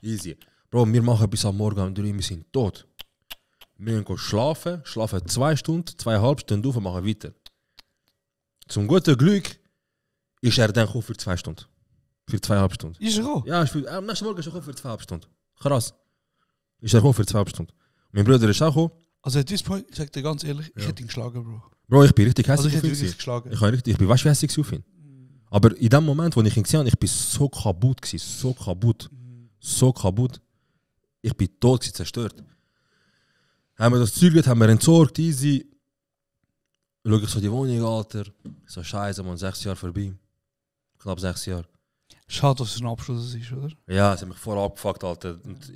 Easy. Bro, wir machen bis am Morgen um 3 Uhr, wir sind tot. Wir gehen schlafen 2 Stunden, 2,5 Stunden auf und machen weiter. Zum guten Glück ist er dann für 2 Stunden. Für 2,5 Stunden. Ist er gekommen? Ja, am nächsten Morgen ist er für 2,5 Stunden. Krass. Ist er für 2,5 Stunden. Mein Bruder ist auch gekommen. Also at this point, ich sag dir ganz ehrlich, ich hätte ihn geschlagen, Bro. Bro, ich bin richtig hässlich auf ihn. Geschlagen. Ich bin weißt du, hässlich auf ihn. Aber in dem Moment, wo ich ihn gesehen habe, ich bin so kaputt gewesen, so kaputt. Ich bin tot gewesen, zerstört. Haben wir das Zeug, haben wir entsorgt, easy. Schau ich so die Wohnung, Alter. So scheiße, man, 6 Jahre vorbei. Knapp 6 Jahre. Schade, dass es ein Abschluss ist, oder? Ja, es hat mich voll abgefuckt, Alter. Und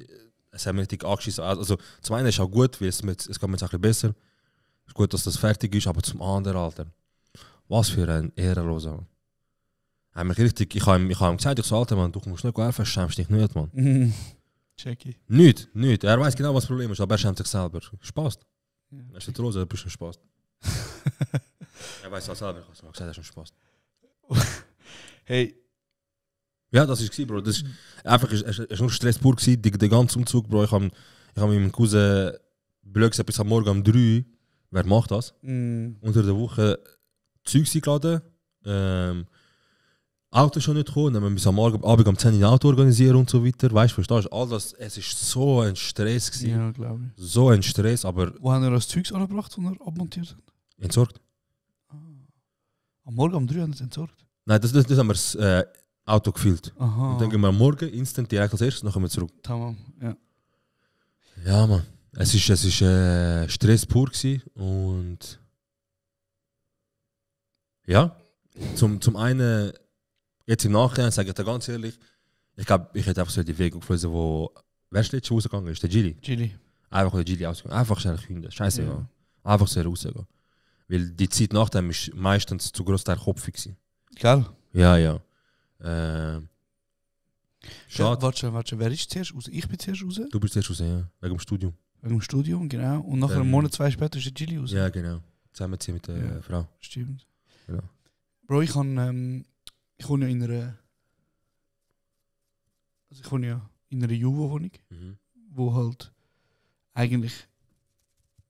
es hat mich richtig angeschissen. Also zum einen ist auch gut, weil es geht mir jetzt ein bisschen besser. Es ist gut, dass das fertig ist, aber zum anderen, Alter. Was für ein Ehrenloser. Ich habe ihm gesagt, ich so, Alter, man, du musst nicht helfen, schämst dich nicht, man. Checky. Nicht. Er weiß genau, was das Problem ist, aber er schämt sich selber. Spaß. Ja. Er ist nicht rosa, er ist schon Spaß. Er weiß auch selber, ich habe gesagt, er ist schon Spaß. Hey. Ja, das war Bro. Das ist einfach, es war nur Stress pur gewesen, der ganze Umzug, Bro. Ich hab mit meinem Cousin blöd gesagt, bis am Morgen um 3 Uhr, wer macht das? Unter der Woche Zeugs eingeladen. Auto schon nicht gekommen, dann müssen wir am Abend um 10 Uhr ein Auto organisieren und so weiter. Weißt du, verstehst du? All das, es war so ein Stress gewesen. Ja, glaube ich. So ein Stress, aber... Wo haben wir das Zeugs angebracht, das wir abmontiert haben? Entsorgt. Am Morgen um 3 Uhr haben wir es entsorgt? Nein, das haben wir das Auto gefüllt. Aha. Und dann gehen wir am Morgen instant direkt als erstes, dann kommen wir zurück. Tamam, ja. Ja, Mann. Es ist Stress pur gewesen und... Ja, zum einen... Jetzt im Nachhinein sage ich dir ganz ehrlich, ich glaube, ich hätte einfach so die Wege geflossen, wo... Wer ist letztes rausgegangen? Ist der Gilly? Einfach der Gilly ausgegangen. Einfach schnell künden. Scheiße, ja. Einfach so rausgehen. Weil die Zeit nach dem ist meistens zu groß der Kopf gewesen. Gell? Ja. Schade. Warte, wer ist zuerst raus? Ich bin zuerst raus? Du bist zuerst raus, ja. Wegen dem Studium. Wegen dem Studium, genau. Und nach einem Monat, 2 später ist der Gilly raus. Ja, genau. Zusammenziehen mit der Frau. Stimmt. Genau. Bro, ich wohne ja in einer... Also ich wohne ja in einer Juvo-Wohnung, wo halt eigentlich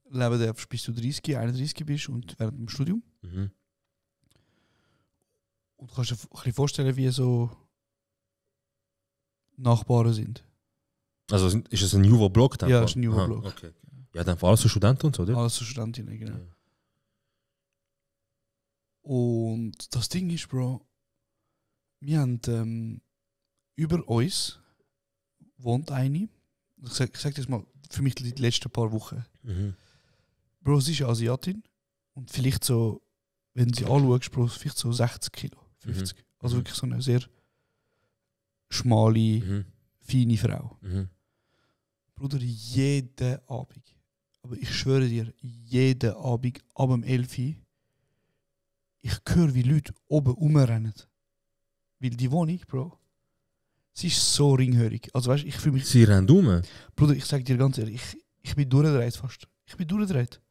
leben darfst, bis du 30, 31 bist und während dem Studium. Mhm. Und du kannst dir ein bisschen vorstellen, wie so Nachbarn sind. Also ist es ein Juvo-Blog? Ja, es ist ein Juvo-Blog. Okay. Ja, dann vor allem so Studenten und so, oder? Alles so Studentinnen, genau. Ja. Und das Ding ist, Bro, wir haben über uns wohnt eine. Ich sag das mal, für mich die letzten paar Wochen. Mhm. Bro, sie ist eine Asiatin und vielleicht so, wenn sie anschaust, Bro, vielleicht so 60 Kilo, 50. Mhm. Also wirklich so eine sehr schmale, feine Frau. Mhm. Bruder, jeden Abend, aber ich schwöre dir, jeden Abend ab dem 11 Uhr, ich höre, wie Leute oben rumrennen. Weil die Wohnung, Bro, sie ist so ringhörig. Also weißt, ich fühle mich... Sie rennen rum? Bruder, ich sag dir ganz ehrlich, ich bin durchgedreht fast. Ich bin durchgedreht.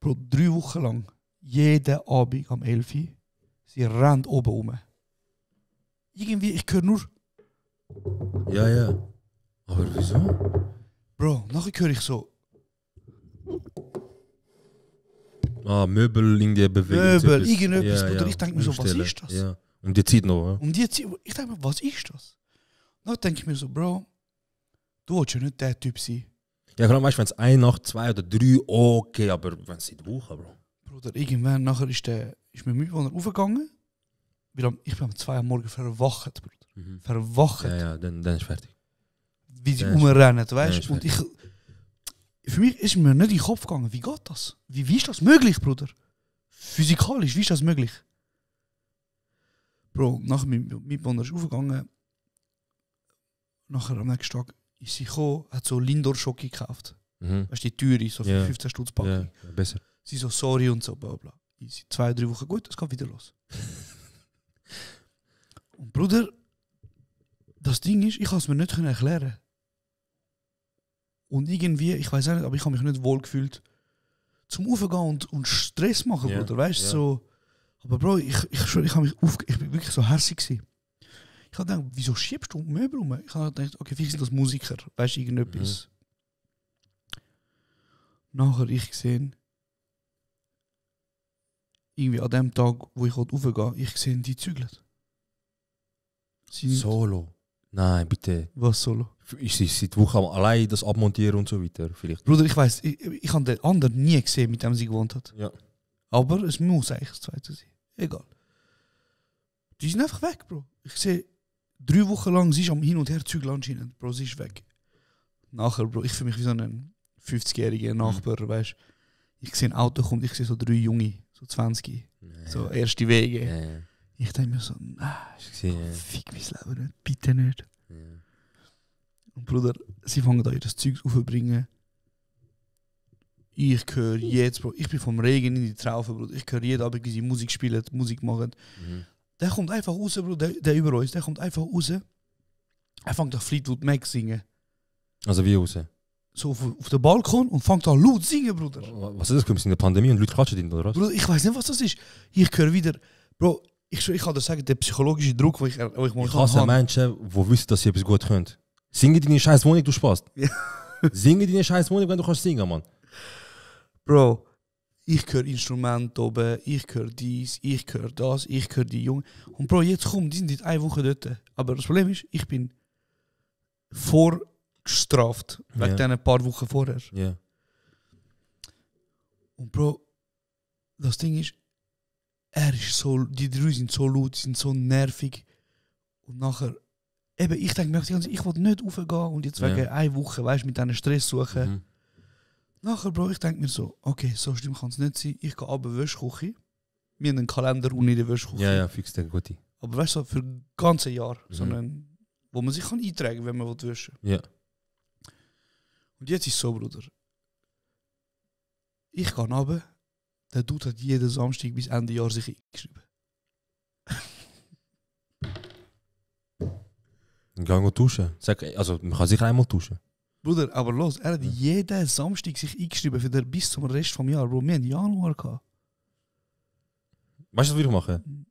Bro, 3 Wochen lang, jeden Abend am 11 Uhr, sie rennt oben rum. Irgendwie, ich höre nur... Ja, ja. Aber wieso? Bro, nachher höre ich so... Möbel in der Bewegung. Möbel, irgendetwas, Bruder. Ich denke mir so, was umstellen. ist das? Ja. Und die zieht noch, oder? Und jetzt, ich denke mir, was ist das? Dann denke ich mir so, Bro, du willst ja nicht der Typ sein. Ja, vor allem, weißt du, wenn es 1 Nacht, 2 oder 3, okay, aber wenn es in der Woche, Bro. Bruder, irgendwann nachher ist mein Mitbewohner aufgegangen. Ich bin um 2 Uhr morgens verwacht, Bruder. Mhm. Verwacht. Ja, dann ist fertig. Wie sie Dann rumrennen, weißt ist du? Und für mich ist mir nicht in den Kopf gegangen, wie geht das? Wie ist das möglich, Bruder? Physikalisch, wie ist das möglich? Bro, nachher mein Mitbewohner ist aufgegangen. Nachher am nächsten Tag ist sie gekommen, hat so Lindor-Schoki gekauft. Mhm. Weißt du, die Teure, so für 15 Stutz Packung. Ja, besser. Sie so, sorry und so, bla bla. Easy. 2, 3 Wochen gut, es geht wieder los. Und Bruder, das Ding ist, ich kann es mir nicht erklären. Und irgendwie, ich weiß nicht, aber ich habe mich nicht wohl gefühlt, zum Aufgehen und Stress machen, Ja, Bruder, weißt du, ja. so. Aber Bro, ich schwöre, ich bin wirklich so hässlich gewesen. Ich habe gedacht, wieso schiebst du Möbel rum? Ich habe gedacht, okay, vielleicht sind das Musiker, weißt du, irgendetwas. Nachher ich gesehen, irgendwie an dem Tag, wo ich raufgehe, ich sehe, die zügeln. Solo? Nein, bitte. Was Solo? Ist sie seit Wochen allein das abmontieren und so weiter? Vielleicht. Bruder, ich weiss, ich habe den anderen nie gesehen, mit dem sie gewohnt hat. Ja. Aber es muss eigentlich das Zweite sein. Egal. Die sind einfach weg, Bro. Ich sehe, 3 Wochen lang, sie ist am Hin- und Her zügeln anscheinend. Bro, sie ist weg. Nachher, Bro, ich fühle mich wie so ein 50-jähriger Nachbar, weißt du. Ich sehe ein Auto kommt, ich sehe so 3 Junge, so 20. So erste Wege. Ja. Ich denke mir so, nein, fick mein Leben nicht, bitte nicht. Ja. Und Bruder, sie fangen da ihr das Zeug aufzubringen. Ich höre jetzt, Bro, ich bin vom Regen in die Traufe, Bruder. Ich höre jeden Abend, wie sie Musik spielen, Musik machen. Mhm. Der kommt einfach raus, Bro, der über uns, der kommt einfach raus. Er fängt an Fleetwood Mac singen. Also wie raus? So auf den Balkon und fängt an laut singen, Bruder. Was ist das? Wir sind in der Pandemie und Leute klatschen drin, oder was? Bruder, ich weiß nicht, was das ist. Ich höre wieder, Bro, ich kann dir sagen, der psychologische Druck, den ich Ich momentan hasse habe. Menschen, die wissen, dass sie etwas gut können. Singen deine scheiß Wohnung, du Spaß. Ja. Singen deine scheiß Wohnung, wenn du kannst singen, Mann. Bro, ich höre Instrumente oben, ich höre dies, ich höre das, ich höre die Jungen. Und Bro, jetzt komm, die sind jetzt 1 Woche dort. Aber das Problem ist, ich bin vorgestraft, wegen diesen paar Wochen vorher. Ja. Und Bro, das Ding ist, die 3 sind so laut, sind so nervig. Und nachher, eben, ich denke mir, ich will nicht raufgehen und jetzt wegen 1 Woche, weißt du, mit diesen Stress suchen. Mhm. Nachher, Bro, ich denke mir so, okay, so schlimm kann es nicht sein. Ich gehe runter in die Wäschküche. Wir haben einen Kalender unten in der Wäschküche. Ja, fix der gute. Aber weißt du, für das ganze Jahr. So einen, wo man sich kann eintragen kann, wenn man waschen will. Ja. Und jetzt ist es so, Bruder. Ich gehe runter. Der Dude hat jeden Samstag bis Ende Jahr sich eingeschrieben. Geh mal duschen. Also, man kann sicher einmal duschen. Bruder, aber los, er hat jeden Samstag sich eingeschrieben für den bis zum Rest vom Jahr. Bro, wir haben Januar gehabt. Weißt du, was ich machen?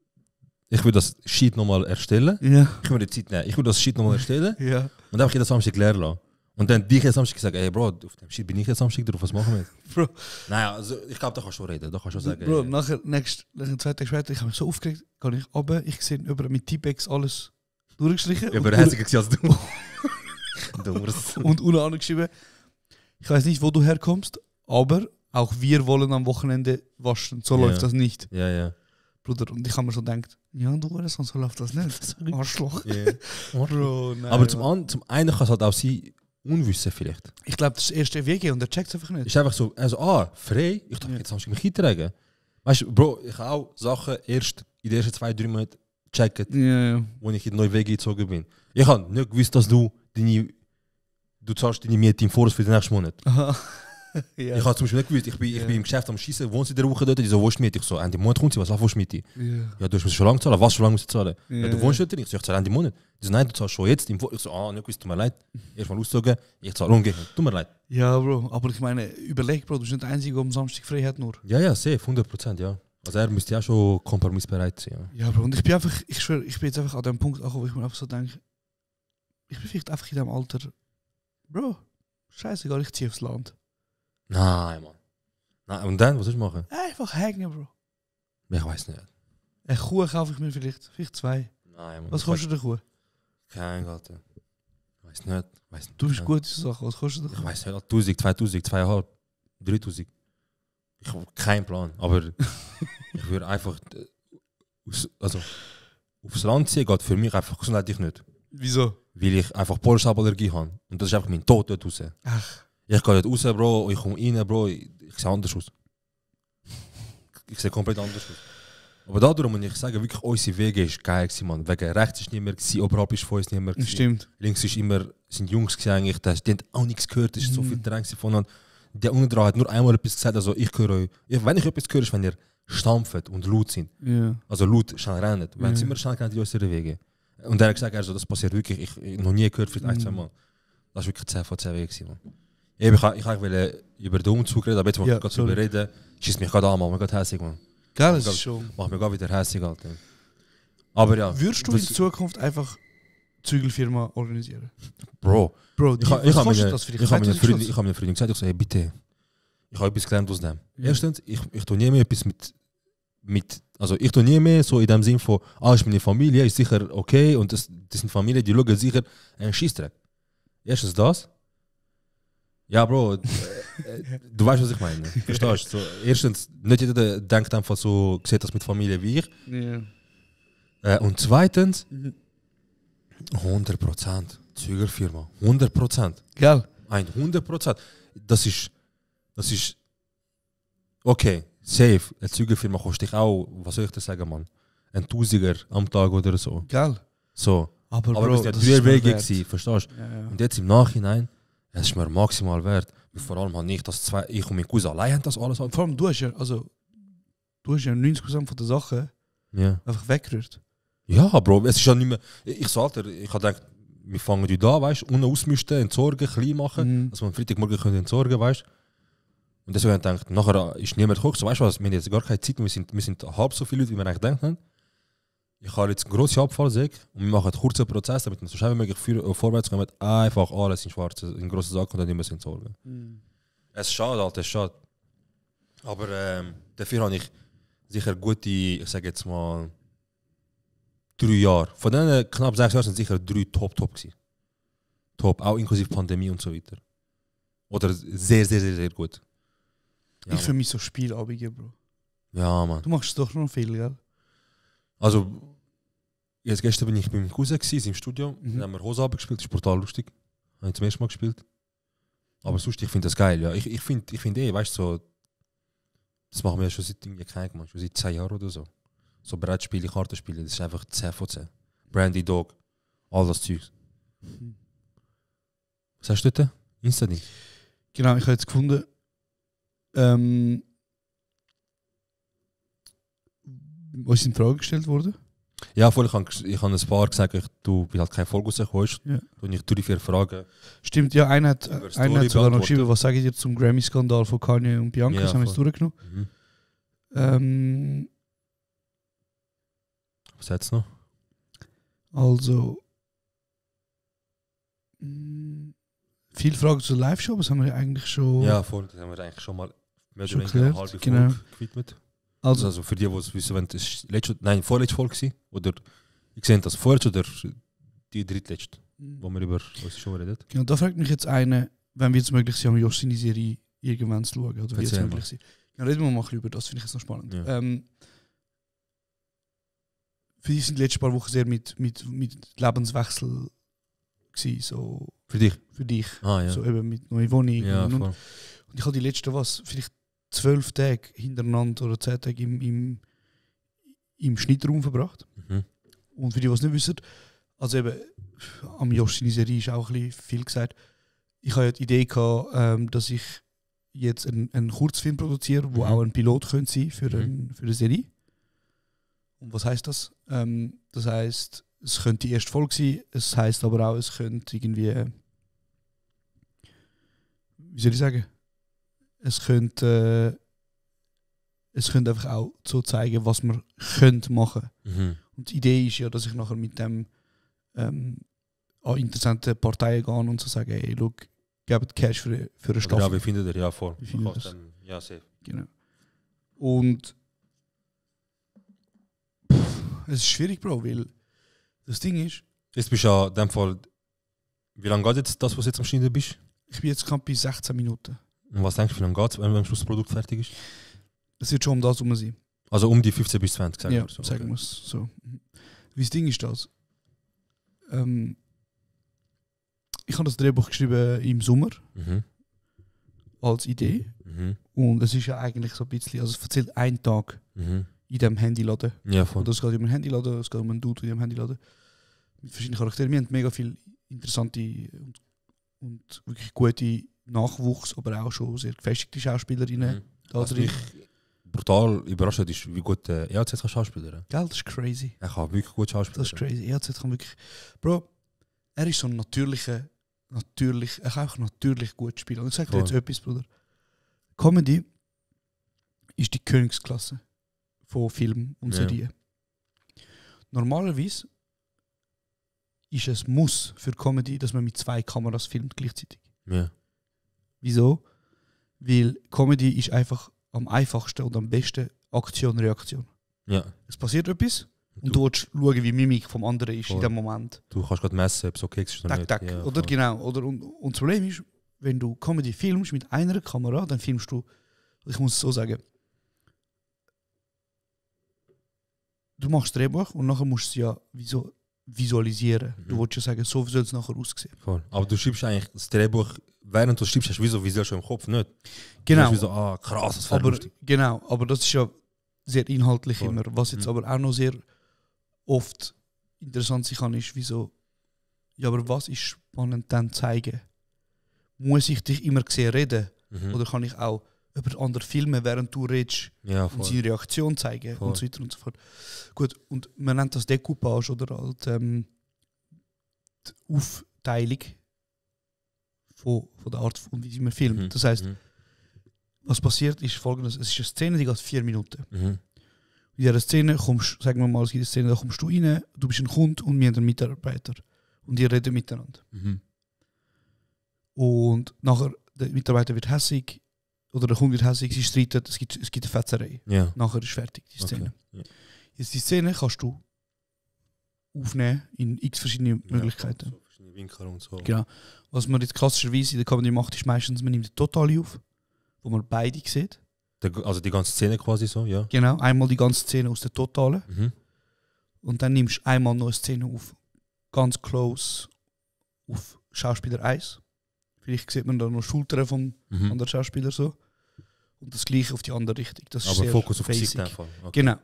Ich will das Sheet nochmal erstellen. Ja. Ich will mir die Zeit nehmen. Ich will das Sheet nochmal erstellen Ja. und einfach jeden Samstag leer lassen. Und dann dich jetzt Samstag gesagt, ey Bro, auf dem Shit bin ich jetzt Samstag drauf, was machen wir jetzt? Bro. Naja, also ich glaube, da kannst du schon reden, da kannst du schon sagen. Bro, nachher 2 Tage später, ich habe mich so aufgeregt, gehe ich runter, ich sehe über mit T-Pex alles durchgeschlichen. Ich bin hässiger als du. Dummers. Und unten angeschrieben, ich weiß nicht, wo du herkommst, aber auch wir wollen am Wochenende waschen. So läuft das nicht. Ja. Bruder, und ich habe mir so gedacht, ja, du sonst so läuft das nicht. Arschloch. Yeah. Bro, nein, aber zum einen kann es halt auch sein, Unwissen vielleicht. Ich glaube, das ist das erste WG und der checkt es einfach nicht. Ist einfach so, also, frei, ich darf jetzt Samstag mich eintragen. Weißt du, Bro, ich habe auch Sachen erst in den ersten 2-3 Monaten checken, wo ich in die neue WG gezogen bin. Ich habe nicht gewusst, dass du zahlst deine Miete im Voraus für den nächsten Monat. Aha. Ja. Ich habe zum Beispiel nicht gewusst, ich bin im Geschäft am Schießen, wohnst du in der Woche dort? Die so, wo ist die Miete? Ich so, Ende Monat kommt sie, was willst du Miete? Ja, du musst schon lange zahlen. Was schon lange musst du zahlen? Ja, du wohnst dort nicht. Ich zahle Ende Monat. Die so, nein, du zahlst schon jetzt im Voraus. Ich so, nicht gewusst, tut mir leid. Erstmal auszogen, ich zahle umgekehrt. Tut mir leid. Ja, Bro, aber ich meine, überleg, Bro, du bist nicht der Einzige, der am Samstag frei hat nur. Ja, safe, 100%, ja. Also er müsste ja schon kompromissbereit sein. Ja, Bro, und ich bin einfach, ich schwöre, ich bin jetzt einfach an dem Punkt angekommen, wo ich mir einfach so denke, ich bin vielleicht einfach in dem Alter, Bro, scheißegal, ich ziehe aufs Land. Nein, Mann. Nein, und dann, was soll ich machen? Einfach hängen, Bro. Ich weiß nicht. Eine Kuh kaufe ich mir vielleicht 2. Nein, Mann. Was kostet eine Kuh? Kein Alter. Weiß nicht. Du bist gut in so Sachen, was kostet eine Kuh? Ich weiß nicht, 1000, 2000, 2,5, 3000. Ich habe keinen Plan, aber ich würde einfach, also aufs Land ziehen geht für mich einfach gesundheitlich nicht. Wieso? Weil ich einfach Pollenstauballergie habe. Und das ist einfach mein Tod dort raus. Ach. Ich gehe dort raus, Bro, ich komme rein, Bro, ich sehe anders aus. Ich sehe komplett anders aus. Aber dadurch muss ich sagen, wirklich, unsere Wege ist geil gewesen, Mann. Wegen rechts ist nicht mehr gewesen, oberhalb ist von uns nicht mehr gewesen. Stimmt. Links ist immer, sind Jungs gewesen eigentlich, die haben auch nichts gehört, es ist so viel Dränge voneinander. Der unten dran hat nur einmal etwas gesagt, also ich höre euch. Wenn ich etwas höre, ist, wenn ihr stampft und laut sind. Ja. Also laut schnell rennen. Wenn sie immer schnell rennen, die unsere Wege. Und er hat gesagt, also, das passiert wirklich, ich noch nie gehört, vielleicht 1-2 Mal. Das war wirklich 10 von 10 Wege gewesen, Mann. Ich wollte über den Umzug reden, aber jetzt, wo ich gerade darüber rede, schießt mich gerade an, man geht hässig, man. Geil, das ist schon. Macht mich gerade wieder hässig, Alter. Aber ja. Würdest du in Zukunft einfach Zügelfirma organisieren? Bro, ich habe meiner Freundin gesagt, ich so, hey, bitte, ich habe etwas gelernt aus dem. Ja. Erstens, ich tue nie mehr etwas also ich tue nie mehr so in dem Sinn von, ist meine Familie, ist sicher okay und das sind Familie, die schauen sicher einen Scheissdreck. Erstens das. Ja, Bro, du weißt, was ich meine. Verstehst du? So, erstens, nicht jeder denkt einfach so, sieht das mit Familie wie ich. Ja. Und zweitens, 100% Zügelfirma. 100%. Gell? 100%. Das ist okay, safe. Eine Zügelfirma kostet dich auch, was soll ich dir sagen, Mann? Ein Tausiger am Tag oder so. Gell? So. Aber Bro, das ja ist 3 Wege wert. gewesen, verstehst du? Ja. Und jetzt im Nachhinein, es ist mir maximal wert. Vor allem habe ich und mein Cousin allein haben das alles. Vor allem, du hast ja 90% von der Sachen einfach weggerührt. Ja, Bro, es ist ja nicht mehr. Ich habe gedacht, wir fangen heute an, weißt du, unten ausmisten, entsorgen, klein machen, dass wir am Freitagmorgen können entsorgen, weißt du. Und deswegen habe ich gedacht, nachher ist niemand gekocht. So, weißt du was, wir haben jetzt gar keine Zeit, wir sind halb so viele Leute, wie wir eigentlich denken. Ich habe jetzt eine grosse Abfallsäge und wir machen einen kurzen Prozess, damit wir so schnell wie möglich vorwärts kommen, einfach alles in schwarze, in grossen Sack und dann nicht mehr entsorgen. Es ist schade, Alter, es ist schade. Aber dafür habe ich sicher gute, ich sage jetzt mal, 3 Jahre. Von denen knapp 6 Jahren sind sicher 3 top gewesen. Top, auch inklusive Pandemie und so weiter. Oder sehr, sehr, sehr, sehr gut. Ja, ich für mich so Spielabende, Bro. Ja, Mann. Du machst doch noch viel, gell? Also, jetzt gestern bin ich bei meinem Cousin im Studio. Dann haben wir Hosenabend gespielt, das ist brutal lustig. Habe ich zum ersten Mal gespielt. Aber sonst, ich finde das geil, ja. Ich finde weißt du, so, das machen wir ja schon seit schon seit 10 Jahren oder so. So Brettspiele, Kartenspiele, das ist einfach 10 von 10. Brandy Dog, all das Zeug. Was hast du dort? Insta-Ding? Genau, ich habe jetzt gefunden, was sind Fragen gestellt worden? Ja, voll, ich habe ein paar gesagt, weil halt keine Folge rausgekommen ist. Ja. Und ich 3-4 Fragen. Stimmt, ja, einer hat sogar noch geschrieben, was sage ich dir zum Grammy-Skandal von Kanye und Bianca, das haben wir jetzt durchgenommen. Was hat's noch? Also, viele Fragen zur Live-Show, aber das haben wir ja eigentlich schon... Ja, voll, das haben wir eigentlich schon mal mehr oder weniger eine halbe genau. Folge gewidmet. Also für die, die es wissen, wenn es vorletzte Folge war, oder ich sehe das vorletzte oder die drittletzte, wo wir über unsere Show reden. Genau, da fragt mich jetzt einer, wenn wir jetzt möglich sind, Josh seine Serie irgendwann zu schauen, oder wie es möglich ist. Dann reden wir mal über das, finde ich jetzt noch spannend. Ja. Für dich sind die letzten paar Wochen sehr mit Lebenswechsel gewesen, so... Für dich? Für dich. Ja. So eben mit neuer Wohnung. Ja, und ich habe die letzten, vielleicht 12 Tage hintereinander oder 10 Tage im Schnittraum verbracht. Und für die, die es nicht wissen, also eben, am Josh seine Serie ist auch ein bisschen viel gesagt. Ich hatte die Idee gehabt, dass ich jetzt einen Kurzfilm produziere, wo auch ein Pilot könnte sein für eine Serie. Und was heisst das? Das heisst, es könnte die erste Folge sein, es heisst aber auch, es könnte irgendwie, wie soll ich sagen, es könnte einfach auch so zeigen, was man könnte machen. Und die Idee ist ja, dass ich nachher mit dem an interessante Parteien gehe und so sagen, hey, look, gebt Cash für eine Staffel. Ja, wie findet ihr? Ja, voll. Wie findet das? Ja, safe. Genau. Und es ist schwierig, Bro, weil das Ding ist... Jetzt bist du ja in dem Fall... Wie lange geht jetzt das, was du jetzt am Schneiden bist? Ich bin jetzt bei 16 Minuten. Und was denkst du, wie lange geht es, wenn am Schluss das Produkt fertig ist? Es wird schon um das herum sein. Also um die 15 bis 20, sagen ja, wir so. Sagen wir es so. Wie das Ding ist das? Ich habe das Drehbuch geschrieben im Sommer. Als Idee. Und es ist ja eigentlich so ein bisschen... Also es erzählt einen Tag in diesem Handyladen. Ja, voll. Oder es geht um einen Handyladen, es geht um einen Dude in diesem Handyladen. Mit verschiedenen Charakteren. Wir haben mega viele interessante und wirklich gute Nachwuchs, aber auch schon sehr gefestigte Schauspielerinnen. Was mich brutal überrascht hat, ist, wie gut EAZ kann schauspielern. Gell, das ist crazy. Er kann wirklich gut schauspielern. Das ist crazy. EAZ kann wirklich... Bro, er ist so ein er kann auch natürlich gut spielen. Und ich sage dir jetzt etwas, Bruder. Comedy ist die Königsklasse von Film und Serien. Normalerweise ist es Muss für Comedy, dass man mit 2 Kameras filmt gleichzeitig. Ja. Wieso? Weil Comedy ist einfach am einfachsten und am besten Aktion-Reaktion. Ja. Es passiert etwas und du willst schauen, wie Mimik vom anderen ist in dem Moment. Du kannst gerade messen, ob es okay ist oder nicht. Ja, oder genau. Und das Problem ist, wenn du Comedy filmst mit einer Kamera, dann filmst du, ich muss es so sagen, du machst Drehbuch und nachher musst du es ja visualisieren. Du willst ja sagen, so soll es nachher aussehen. Voll. Aber du schreibst eigentlich das Drehbuch, während du schreibst, hast du visuell schon im Kopf, nicht? Genau. Du so, krass, das wäre lustig. Genau, aber das ist ja sehr inhaltlich immer. Was jetzt aber auch noch sehr oft interessant sein kann, ist, wieso, ja, aber was ist spannend dann zeigen? Muss ich dich immer sehen reden? Oder kann ich auch über andere filmen, während du redest und seine Reaktion zeigen und so weiter und so fort. Gut, und man nennt das Decoupage oder halt die Aufteilung von der Art, wie man filmt. Das heisst, was passiert ist folgendes: Es ist eine Szene, die geht 4 Minuten. In dieser Szene kommst, sagen wir mal, es gibt eine Szene, da kommst du rein, du bist ein Kunde und wir haben einen Mitarbeiter. Und ihr redet miteinander. Und nachher, der Mitarbeiter wird hässig, oder der Kunde wird hässig, sie streiten, es gibt eine Fetzerei. Ja. Nachher ist fertig, die Szene. Okay. Ja. Jetzt die Szene kannst du aufnehmen in x verschiedene Möglichkeiten. So verschiedene Winkel und so. Genau. Was man jetzt klassischerweise in der Comedy macht, ist meistens, man nimmt die Totale auf, wo man beide sieht. Also die ganze Szene quasi so, ja. Genau, einmal die ganze Szene aus der Totalen. Und dann nimmst du einmal noch eine Szene auf, ganz close, auf Schauspieler 1. Vielleicht sieht man da noch Schultern vom anderen Schauspieler so. Und das gleiche auf die andere Richtung. Das ist aber sehr Fokus auf basic. Gesicht einfach. Okay.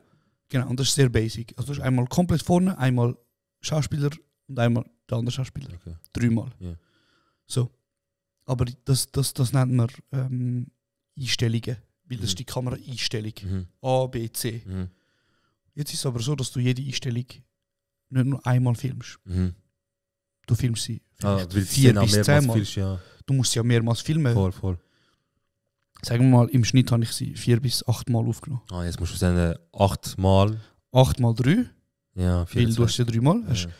Genau, und das ist sehr basic. Also du hast einmal komplett vorne, einmal Schauspieler und einmal der andere Schauspieler. Okay. 3-mal. Yeah. So. Aber das nennt man Einstellungen. Weil das ist die Kamera-Einstellung. A, B, C. Jetzt ist es aber so, dass du jede Einstellung nicht nur einmal filmst. Du filmst sie 4 bis 10 Mal. Ja. Du musst sie ja mehrmals filmen. Voll. Sagen wir mal, im Schnitt habe ich sie 4 bis 8 Mal aufgenommen. Jetzt musst du sagen 8 Mal. 8 mal 3. Ja, 4. Weil du hast ja 3 Mal. Ja.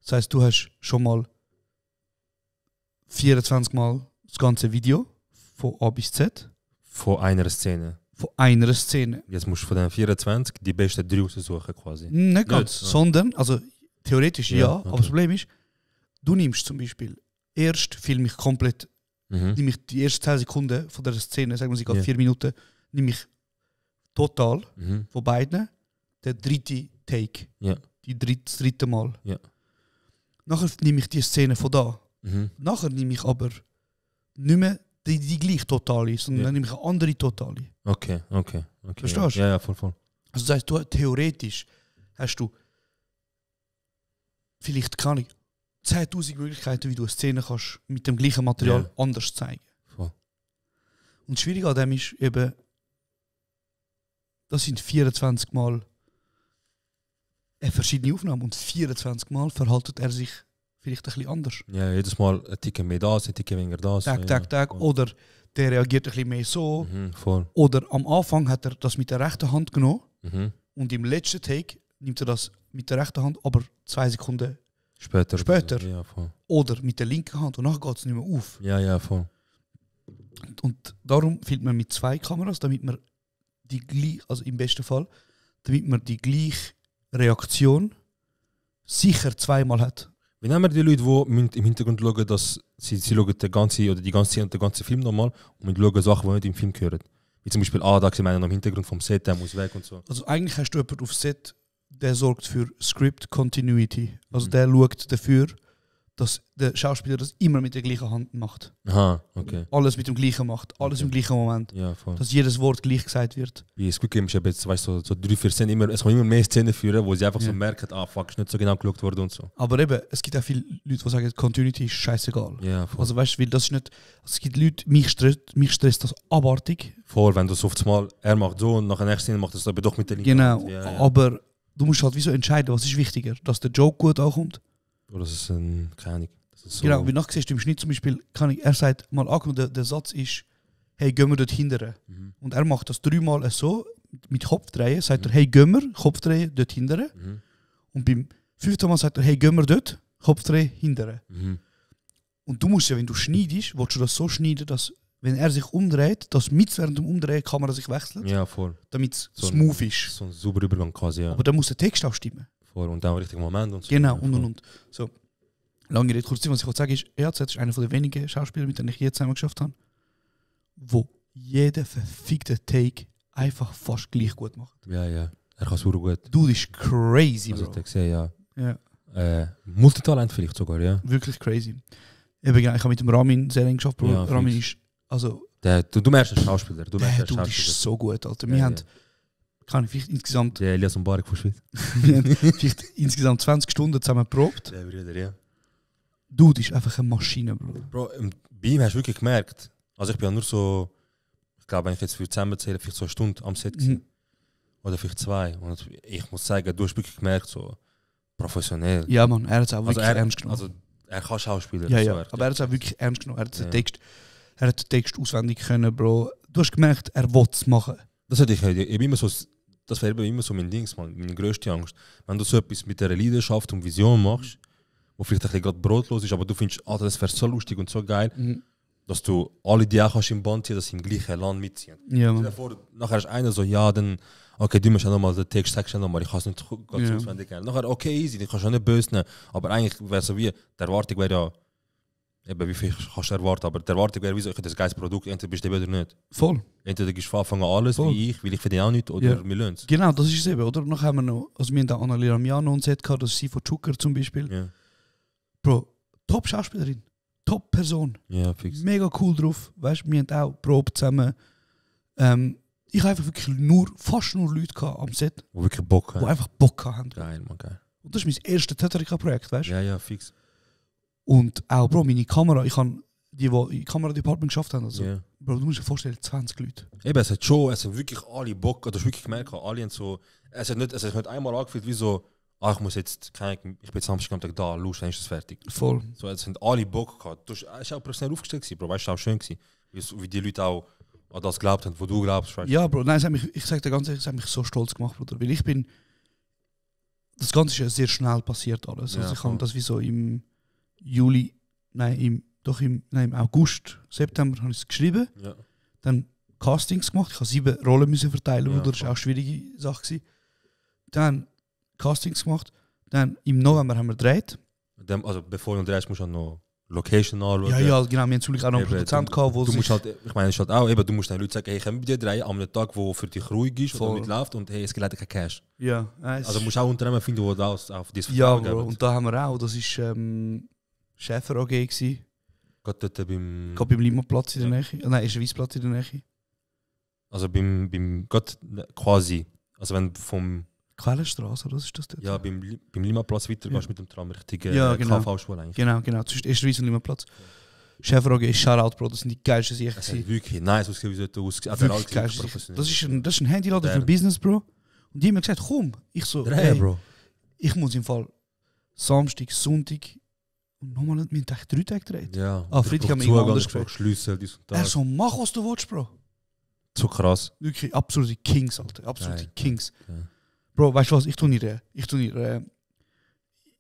Das heisst, du hast schon mal 24 Mal das ganze Video von A bis Z. Von einer Szene. Von einer Szene. Jetzt musst du von den 24 die besten 3 raussuchen quasi. Nicht ganz, sondern, also theoretisch ja, okay. aber das Problem ist, du nimmst zum Beispiel, erst filme ich komplett, nehme ich die ersten 10 Sekunden von der Szene, sagen wir sie gerade 4 Minuten, nehme ich total von beiden, der dritte Take, das dritte Mal. Ja. Nachher nehme ich die Szene von da. Nachher nehme ich aber nicht mehr die gleiche Totale, sondern dann nehme ich eine andere Totale. Okay. Verstehst du? Ja, voll. Also das heisst, du theoretisch hast du vielleicht, keine Ahnung, 10'000 Möglichkeiten, wie du eine Szene kannst mit dem gleichen Material anders zeigen. Voll. Und das Schwierige an dem ist eben, das sind 24 Mal eine verschiedene Aufnahmen und 24 Mal verhaltet er sich vielleicht ein bisschen anders. Ja, jedes Mal ein Ticken mehr das, ein Ticken weniger das. Tag. Oder der reagiert ein bisschen mehr so. Voll. Oder am Anfang hat er das mit der rechten Hand genommen und im letzten Take nimmt er das mit der rechten Hand, aber 2 Sekunden später. Ja, voll. Oder mit der linken Hand und nachher geht es nicht mehr auf. Ja, voll. Und darum filmt man mit 2 Kameras, damit man die gleiche, also im besten Fall, damit man die gleiche Reaktion sicher 2-mal hat. Wie nehmen wir die Leute, die im Hintergrund schauen, dass sie schauen den ganzen Film nochmal und schauen Sachen, die nicht im Film gehören? Wie zum Beispiel, da sieht man noch im Hintergrund vom Set, der muss weg und so. Also eigentlich hast du jemanden auf Set, der sorgt für Script Continuity. Also der schaut dafür, dass der Schauspieler das immer mit der gleichen Hand macht. Aha, okay. Alles mit dem gleichen macht, alles im gleichen Moment. Ja, voll. Dass jedes Wort gleich gesagt wird. Wie es gut gegeben ist, jetzt, weißt du, so 3-4 Szenen, es kommen immer mehr Szenen führen, wo sie einfach so merken, fuck, ist nicht so genau geschaut worden und so. Aber eben, es gibt auch viele Leute, die sagen, Continuity ist scheißegal. Ja, voll. Also weißt du, weil das ist nicht. Also es gibt Leute, mich stresst das abartig. Voll, wenn du so oft mal, er macht so und nach der nächsten Szene macht er es aber doch mit der linken Genau, Hand. Ja. Aber du musst halt wie so entscheiden, was ist wichtiger, dass der Joke gut ankommt. Oder das ist keine Ahnung. So. Genau, wie nachher siehst du im Schnitt zum Beispiel, er sagt mal angenommen, der Satz ist, hey, gehen wir dort hinterher. Und er macht das 3-mal so, mit Kopfdrehen, sagt er, hey, gehen wir, Kopfdrehen, dort hinterher. Und beim 5. Mal sagt er, hey, gehen wir dort, Kopfdrehen, hinterher. Und du musst ja, wenn du schneidest, willst du das so schneiden, dass, wenn er sich umdreht, dass während dem Umdrehen die Kamera sich wechselt. Ja, voll. Damit es so smooth ist. So ein sauberer Übergang quasi, ja. Aber dann muss der Text auch stimmen. Voll, und dann im richtigen Moment und so. Genau, und. So. Lange Rede, kurz, was ich sagen ist, EAZ ist einer der wenigen Schauspieler, mit denen ich je zusammen geschafft habe, wo jeder verfickte Take einfach fast gleich gut macht. Ja. Er kann es super gut. Du, das ist crazy, also, Bro. Ich sehe, ja. Multitalent vielleicht sogar, ja. Wirklich crazy. Eben, ich habe mit dem Ramin sehr eng geschafft, Bro. Ja, Ramin ist, also... Du merkst einen Schauspieler. Du ist so gut, Alter. Wir haben, kann ich vielleicht insgesamt... Der Elias Mbarek von Schweiz. Wir haben vielleicht insgesamt 20 Stunden zusammen geprobt. Der Brüder, ja. Dude ist einfach eine Maschine, Bro. Bro, bei ihm hast du wirklich gemerkt, also ich bin ja nur so, ich glaube, wenn ich jetzt für zusammenzählen, vielleicht so eine Stunde am Set gewesen. Oder vielleicht 2. Und ich muss sagen, du hast wirklich gemerkt, so professionell. Ja, Mann, er hat es auch wirklich ernst genommen. Also er kann Schauspieler. Ja, aber er hat es auch wirklich ernst genommen. Er hat den Text auswendig können, Bro. Du hast gemerkt, er will es machen. Das hätte ich immer so, das wäre immer so mein Ding, meine grösste Angst. Wenn du so etwas mit dieser Leidenschaft und Vision machst, wo vielleicht ein bisschen gerade brotlos ist, aber du findest, das wäre so lustig und so geil, dass du alle die auch kannst im Band ziehen, dass sie im gleichen Land mitziehen. Ja, davor, nachher ist einer so, dann, okay, du musst ja nochmal den Text, sagst du nochmal, ich kann es nicht ganz auswendig lernen. Nachher, okay, easy, den kannst du auch nicht böse nehmen, aber eigentlich wäre so wie, die Erwartung wäre ja, eben wie viel kannst du erwarten, aber die Erwartung wäre wie so, ich habe das geiles Produkt, entweder bist du oder nicht. Voll. Entweder gibst du von Anfang an alles, wie ich verdiene auch nicht, oder wir lernen es. Genau, das ist es eben, oder? Nachher haben wir noch, also wir haben da Annalena Miano und Set gehabt, das ist sie von Zucker zum Beispiel. Ja. Bro, top Schauspielerin, top Person. Ja, fix. Mega cool drauf. Weißt du, wir haben auch Probe zusammen. Ich habe einfach wirklich fast nur Leute gehabt am Set, die wirklich Bock haben. Die einfach Bock haben. Geil, man, geil. Und das ist mein erstes Tetrika-Projekt, weißt du? Ja, fix. Und auch, Bro, meine Kamera, ich habe die im Kameradepartment geschafft haben. Also, Bro, du musst dir vorstellen, 20 Leute. Eben, es haben wirklich alle Bock, du hast wirklich gemerkt, alle haben so, es hat nicht einmal angefühlt wie so, ich muss jetzt, ich bin jetzt Samstag da, los, dann ist es fertig. Voll. So, es haben alle Bock gehabt. Es war auch professionell aufgestellt, Bro, weißt du, auch schön gewesen. Wie die Leute auch an das geglaubt haben, wo du glaubst. Weißt. Ja, Bro, nein, ich sage dir ganz ehrlich, es hat mich so stolz gemacht, Bruder, weil das Ganze ist ja sehr schnell passiert alles. Also ich habe das wie so im doch im August, September habe ich es geschrieben. Ja. Dann Castings gemacht. Ich habe 7 Rollen müssen verteilen, Ja, das war auch eine schwierige Sache gewesen. Dann Castings gemacht. Dann im November haben wir gedreht. Also bevor du drehst, musst du noch Location anschauen. Ja, genau. Wir haben natürlich auch noch einen Eben, Produzent gehabt, wo du musst sich... halt, ich meine, es ist halt auch, eben, du musst den Leuten sagen, hey, können wir dir drehen an einem Tag, wo für dich ruhig ist Voll. und nicht läuft und hey, es gibt leider kein Cash. Ja, Also du musst auch Unternehmen finden, die das auf dieses ja, Vertrauen Bro. geben. Und da haben wir auch, das war Schäfer AG gewesen. Gerade dort beim... Gerade beim Limaplatz in der Nähe. Nein, ist ein Weissplatz in der Nähe. Also beim gerade quasi, also wenn du vom... Quellenstraße, oder was ist das dort? Ja, beim Limaplatz weiter Ja. gehst mit dem Tram Richtung Ja, genau. KV-Schule eigentlich. Genau. Zwischen Esterweiss und Limaplatz. Schäfer AG ist Shoutout, Bro. Das sind die geilsten Sicher. Es hat wirklich nice ausgesehen, wie es dort aussieht. Wirklich geilste Sicher. Das ist ein Handyladen für Business, Bro. Und die haben mir gesagt, komm. Ich so, Drehen, Bro. ich muss im Fall Samstag, Sonntag und nochmal nicht, wir haben echt 3 Tage gedreht. Ja. Freitag haben wir irgendwo anders gefragt. gefragt. Schlüssel, dies und Er das. so, mach was du willst, Bro. So krass. Wirklich absolute Kings, Alter. Absolute Geil. Kings. Ja. Bro, weißt du was? Ich tue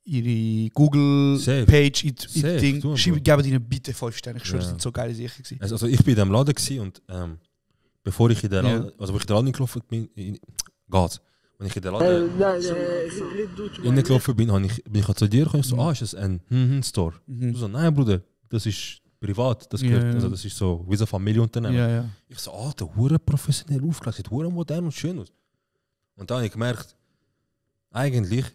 ihre Google-Page in Safe, Ding. tun, Geben ihnen bitte 5 Sterne. Ich schwöre, Ja. das sind so geile Sachen gewesen. Also ich bin in dem Laden gewesen und bevor ich in der Ja. Laden, also wo ich in den Laden gelaufen bin, wenn ich in der Laden reingelaufen bin, bin ich zu dir gekommen und so, ist das ein Store? Du so, nein Bruder, das ist privat, das gehört, Ja. also das ist so wie so Familienunternehmen. Ja. Ich so, der hure professionell aufgelegt, sieht hure modern und schön aus. Und dann habe ich gemerkt, eigentlich,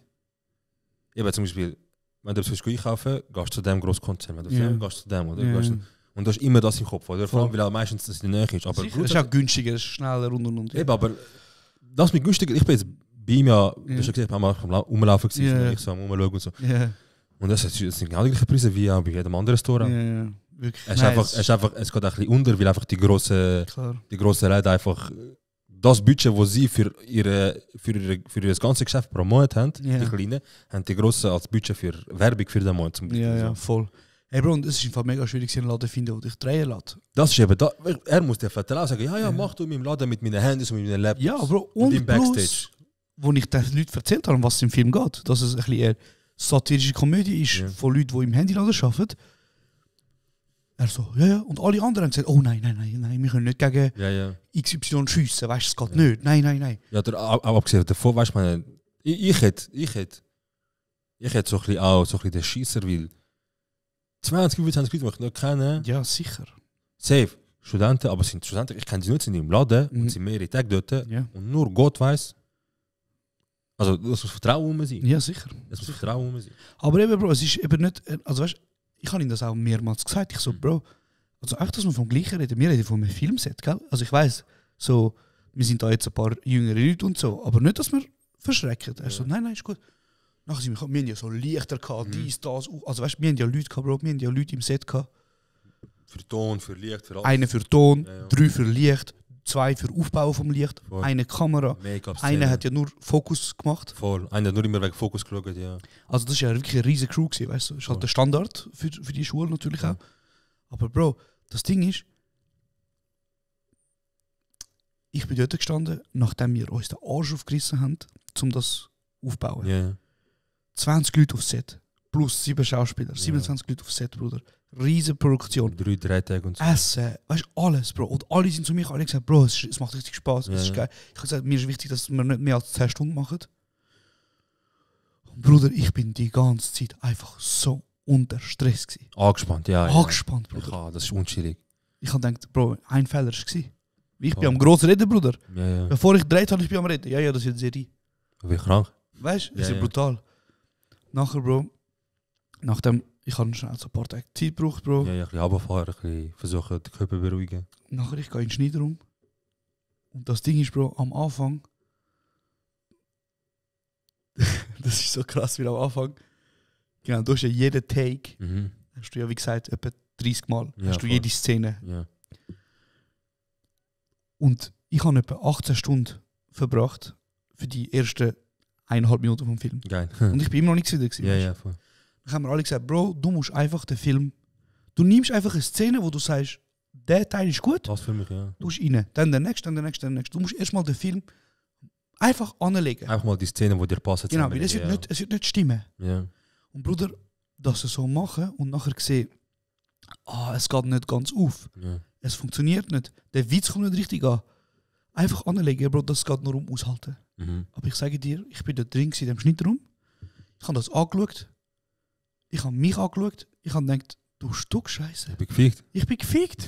eben zum Beispiel, wenn du etwas einkaufen gehst du zu dem Grosskonzern, wenn du Ja. Film gehst du zu dem, oder? Ja. Gehst du, und du hast immer das im Kopf, oder? Vor allem, Voll. weil auch meistens das in der Nähe ist. Aber Sicher, das ist auch günstiger, das ist schneller und. eben, aber das mit günstiger, ich bin jetzt bei ihm ja, du hast ja gesehen, ich bin mal rumlaufen gewesen, Ja. ich so am Rumschauen und so. Ja. Und das sind genau die gleichen Preise wie auch bei jedem anderen Store. Ja. Wirklich. Es geht ein bisschen unter, weil einfach die grossen Leute einfach das Budget, das sie für ihr ganzes Geschäft pro Monat haben, Ja. die Kleinen, haben die grossen als Budget für Werbung für den Monat zum Beispiel. Ja, So. voll. Hey Bro, und es ist einfach mega schwierig, einen Laden zu finden, der dich drehen lässt. Das ist eben da. Er muss dir vertrauen, sagen, ja, mach du in meinem Laden mit meinen Handys und mit meinen Laptops. Ja, Bro, und im und Backstage. plus, wo ich den Leuten erzählt habe, um was es im Film geht, dass es ein bisschen eher satirische Komödie ist von Leuten, die im Handyladen arbeiten. Er so, ja. Und alle anderen haben gesagt, oh nein, wir können nicht gegen Ja. XY schiessen, weißt du, es geht nicht. Nein. Ja, auch abgesehen davon, weißt du, ich hätte so ein bisschen auch so ein bisschen den Scheisser, weil 20, 25 Leute, die ich nicht kenne, Ja, sicher. safe, Studenten, aber sind Studenten, ich kenne sie nicht, sind im Laden und sind mehrere Tage dort Ja. und nur Gott weiß. Also, das muss Vertrauen um sein. Ja, sicher. Das muss Vertrauen um sein. Aber eben, Bro, es ist eben nicht, also weißt, ich habe ihm das auch mehrmals gesagt. Ich so, Bro, also auch, dass wir vom Gleichen reden, wir reden von einem Filmset, gell? Also ich weiss, so, wir sind da jetzt ein paar jüngere Leute und so, aber nicht, dass wir verschrecken. Er so, nein, ist gut. Nachher sind wir haben ja so Lichter gehabt, dies, das, also weißt, wir haben ja Leute gehabt, Bro, wir haben ja Leute im Set gehabt. Für Ton, für Licht, für alles. Einer für Ton, Ja. 3 für Licht, 2 für Aufbau vom Licht, Voll. eine Kamera. Make-up-Szene. Einer hat ja nur Fokus gemacht. Voll. Einer hat nur immer wegen Fokus geschaut, ja. Also das ist ja wirklich eine riesige Crew gewesen, weißt du? Das ist halt der Standard für die Schule natürlich auch. Aber Bro, das Ding ist, ich bin dort gestanden, nachdem wir uns den Arsch aufgerissen haben, um das aufzubauen. Ja. 20 Leute auf Set, plus 7 Schauspieler, 27 Leute auf Set, Bruder. Riesen Produktion. 3 Tage und so. Essen, weißt du, alles, Bro. Und alle sind zu mir alle gesagt, Bro, es macht richtig Spaß, es ist Ja. geil. Ich habe gesagt, mir ist wichtig, dass wir nicht mehr als 10 Stunden machen. Und Bruder, ich bin die ganze Zeit einfach so unter Stress gewesen. Angespannt, ja. Angespannt, Bruder. Ja, das ist unschwierig. Ich habe gedacht, Bro, ein Fehler war es. Ich Voll. bin am grossen Reden, Bruder. Ja. Bevor ich gedreht habe, ich bin am Reden. Ja, das ist eine Serie. Wie krank. Weißt du, das Ja, ist brutal. Nachher, Bro, nachdem, ich habe schnell so ein paar Tage Zeit gebraucht, Bro. Ja, ein bisschen runterfahren, ein bisschen versuchen, den Körper zu beruhigen. Nachher, ich gehe in den Schneiderraum. Und das Ding ist, Bro, am Anfang, das ist so krass, wie am Anfang, genau, du hast ja jeden Take, hast du ja, wie gesagt, etwa 30 Mal, Ja, hast du voll. jede Szene. Ja. Und ich habe etwa 18 Stunden verbracht für die ersten 1,5 Minuten vom Film. Geil. Und ich bin immer noch nicht wieder gewesen. Ja, weißt du? ja, voll. Dann haben wir alle gesagt, Bro, du musst einfach den Film, du nimmst einfach eine Szene, wo du sagst, der Teil ist gut, Das für mich, ja. du musst rein, dann der nächste, dann der nächste, dann der nächste. Du musst erstmal den Film einfach anlegen. Einfach mal die Szene, die dir passen. Genau, weil zusammenlegen, es wird nicht stimmen. Ja. Und Bruder, das so machen und nachher sehen, es geht nicht ganz auf. Ja. Es funktioniert nicht. Der Witz kommt nicht richtig an. Einfach anlegen, Bro, das geht nur um aushalten. Aber ich sage dir, ich bin da drin in dem Schnittraum. Ich habe das angeschaut. Ich habe mich angeschaut. Ich habe gedacht, du Stück-Scheiße. Ich bin gefickt. Ich bin gefickt.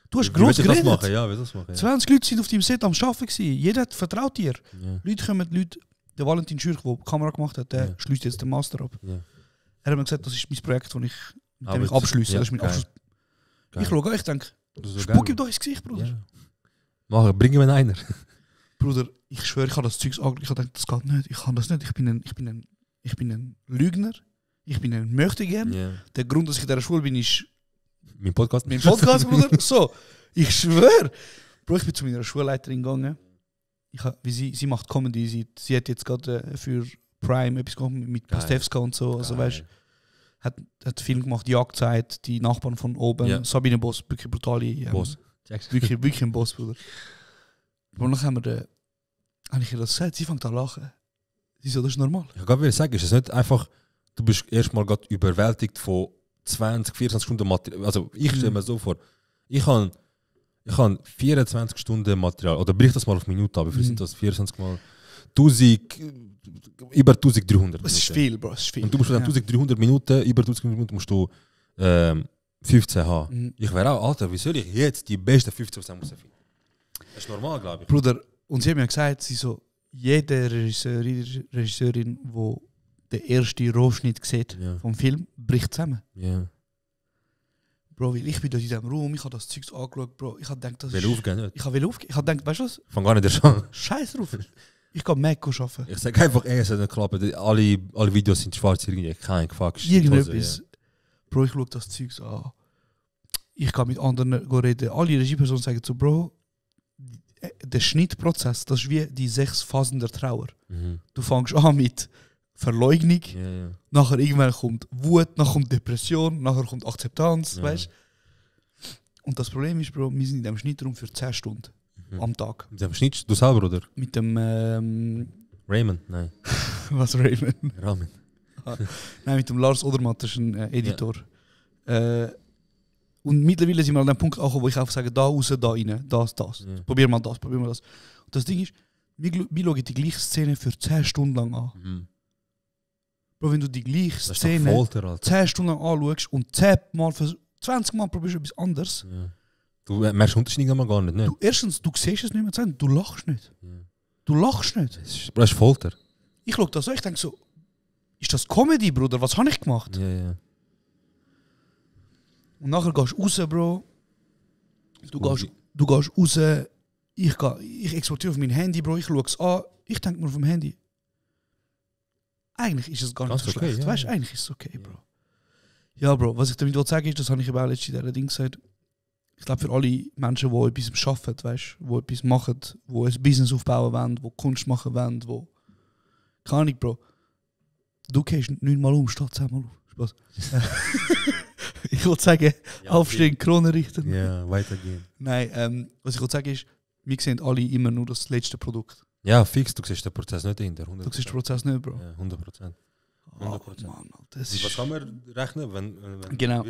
Du hast Wie gross willst du das geredet. machen? Ja, wie das machen? Ja. 20 Leute sind auf deinem Set am Arbeiten gewesen. Jeder hat vertraut dir. Ja. Leute kommen, der Valentin Schürch, der die Kamera gemacht hat, der schließt jetzt den Master ab. Ja. Er hat mir gesagt, das ist mein Projekt, das mit dem ich Aber abschließe. ja, Das ist mein geil. Abschluss. Geil. Ich schaue, ich denke, Das ist so spuck geil. ihm doch ins Gesicht, Bruder. Ja. Bring mir einer. Bruder, ich schwöre, ich habe das Zeugs angeschaut. Ich habe gedacht, das geht nicht. Ich kann das nicht. Ich bin ein Lügner. Ich bin ein Möchtegern. Ja. Der Grund, dass ich in dieser Schule bin, ist Mein Podcast. mein Podcast, Bruder. So, ich schwöre. Bro, ich bin zu meiner Schulleiterin gegangen. Sie macht Comedy. Sie hat jetzt gerade für Prime etwas gemacht mit Geil. Pastewska und so. Also, Geil. weißt, hat Film gemacht, Jagdzeit, die Nachbarn von oben. Ja. Sabine Boss, wirklich brutale. Boss. Wirklich ein Boss, Bruder. Und dann haben wir habe ich ihr das gesagt, sie fängt an zu lachen. Sie so, das ist normal. Ich kann sagen, ist es nicht einfach, du bist erstmal gerade überwältigt von 20, 24 Stunden Material. Also ich stelle mir so vor, ich habe 24 Stunden Material, oder brich das mal auf Minute ab, wie viel sind das? 24 mal 1000, über 1300 Das ist Minuten. viel, Bro, das ist viel. Und du musst dann 1300 Minuten, über 1300 Minuten musst du 15 haben. Ich wäre auch, Alter, wie soll ich jetzt die besten 15% finden? Das ist normal, glaube ich. Bruder, und sie haben mir gesagt, sie so, jede Regisseurin, die den ersten Rohschnitt sieht vom Film, bricht zusammen. Ja. Bro, weil ich bin dort in diesem Raum, ich habe das Zeug angeschaut, Bro, ich habe gedacht, das Will aufgehen, nicht? Ich will aufgehen. Ich habe gedacht, weißt du was? Fang gar nicht erst an. Scheiß drauf. Ich gehe Mac arbeiten. Ich sage einfach, es hat nicht geklappt. Alle Videos sind schwarz, irgendwie kein Fuck. Irgendetwas. Bro, ich schaue das Zeug an. Ich kann mit anderen reden. Alle Regiepersonen sagen so, Bro, der Schnittprozess, das ist wie die 6 Phasen der Trauer. Du fängst an mit Verleugnung, nachher irgendwann kommt Wut, nachher kommt Depression, nachher kommt Akzeptanz, weißt? Und das Problem ist, Bro, wir sind in dem Schnittraum für 10 Stunden am Tag. Mit dem Schnitt, du selber, oder? Mit dem Raymond? Nein. Was Raymond? Ramen. Nein, mit dem Lars Odermatt, das ist ein Editor. Und mittlerweile sind wir an dem Punkt angekommen, wo ich einfach sage, da raus, da rein, das. Probier mal das. Und das Ding ist, wir schauen die gleiche Szene für 10 Stunden lang an. Bro, wenn du die gleiche Szene Folter, 10 Stunden lang anschaust und 20 Mal probierst du etwas anderes. Ja. Du merkst den Unterschied gar nicht. Ne? Erstens, du siehst es nicht mehr, du lachst nicht. Du lachst nicht. Das ist Folter. Ich schaue das so, ich denke so, ist das Comedy, Bruder? Was habe ich gemacht? Ja. Und nachher gehst du raus, Bro. Du gehst raus. Ich exportiere auf mein Handy, Bro. Ich schaue es an. Ich denke mir auf dem Handy. Eigentlich ist es gar nicht so schlecht. Ja, weißt du, eigentlich ist es okay, Bro. Ja, Bro. Was ich damit sagen ist, das habe ich eben auch letztens in dieser Ding gesagt. Ich glaube, für alle Menschen, die etwas arbeiten, weißt, die etwas machen, die ein Business aufbauen wollen, die Kunst machen wollen, die. Keine Ahnung, Bro. Du gehst 9 Mal um, statt 10 Mal auf. Spaß. Ich wollte sagen, aufstehen, Krone richten. Ja, weitergehen. Nein, was ich wollte sagen ist, wir sehen alle immer nur das letzte Produkt. Ja, fix, du siehst den Prozess nicht dahinter. Du siehst den Prozess nicht, Bro. Ja, 100%. 100%. Oh, Mann, das ist... Was kann man rechnen, wenn genau.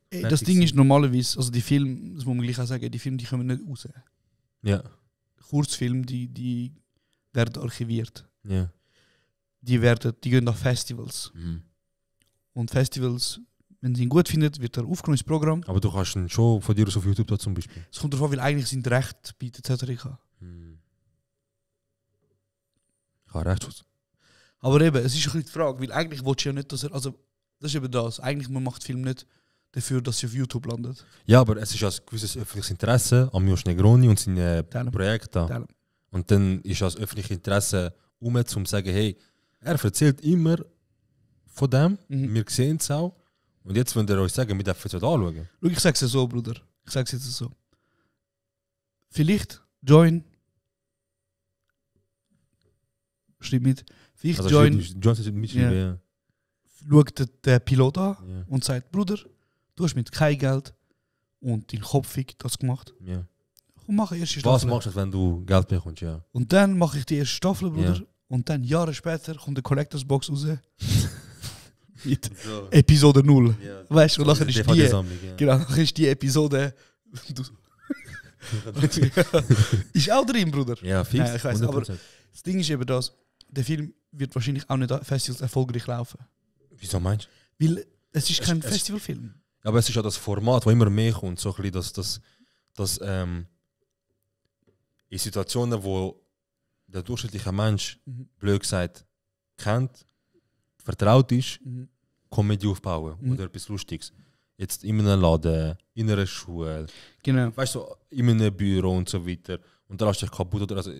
Das Ding ist normalerweise, also die Filme, das muss man gleich auch sagen, die Filme, die kommen nicht raus. Ja. Kurzfilme, die werden archiviert. Ja. Die gehen nach Festivals. Und Festivals, wenn sie ihn gut findet, wird er aufgenommen ins Programm. Aber du kannst ihn schon von dir aus auf YouTube da zum Beispiel. Es kommt darauf an, weil eigentlich sind Rechte bietet Zertifikat. Ich habe Rechtsschutz. Aber eben, es ist ein bisschen die Frage, weil eigentlich willst du ja nicht, dass er, also das ist eben das, eigentlich man macht Film nicht dafür, dass sie auf YouTube landet. Ja, aber es ist ein gewisses öffentliches Interesse an Mios Negroni und seine Projekte. Talent. Und dann ist das öffentliche Interesse um zu sagen, hey, er erzählt immer von dem, wir sehen es auch. Und jetzt wollt ihr euch sagen, wir dürfen es anschauen. Schau, ich sag's dir so, Bruder. Ich sag's jetzt so. Vielleicht Join. Schreib mit. Vielleicht Also Join. Ja. Schaut den Pilot an Ja. und sagt, Bruder, du hast mit kein Geld und dein Kopf das gemacht. Ja. Und mache erste Was Staffel. machst du, wenn du Geld bekommst? Ja. Und dann mache ich die erste Staffel, Bruder. Ja. Und dann Jahre später kommt der Collectors Box raus. Mit So. Episode 0. Ja. Weißt du, und nachher ist die. Sammlung, ja. Genau, nachher ist die Episode. Ist auch drin, Bruder. Ja, fix. Nein, ich weiss, aber 100%. das Ding ist eben das, der Film wird wahrscheinlich auch nicht an Festivals erfolgreich laufen. Wieso meinst du? Weil es ist kein Es- Festivalfilm. Aber es ist ja das Format, wo immer mehr kommt, so ein bisschen das in Situationen, wo der durchschnittliche Mensch, blöd gesagt, kennt, vertraut ist, Comedy aufbauen oder etwas Lustiges. Jetzt in einem Laden, in einer Schule, Genau. weißt du, in einem Büro und so weiter. Und dann hast du dich kaputt. Oder also,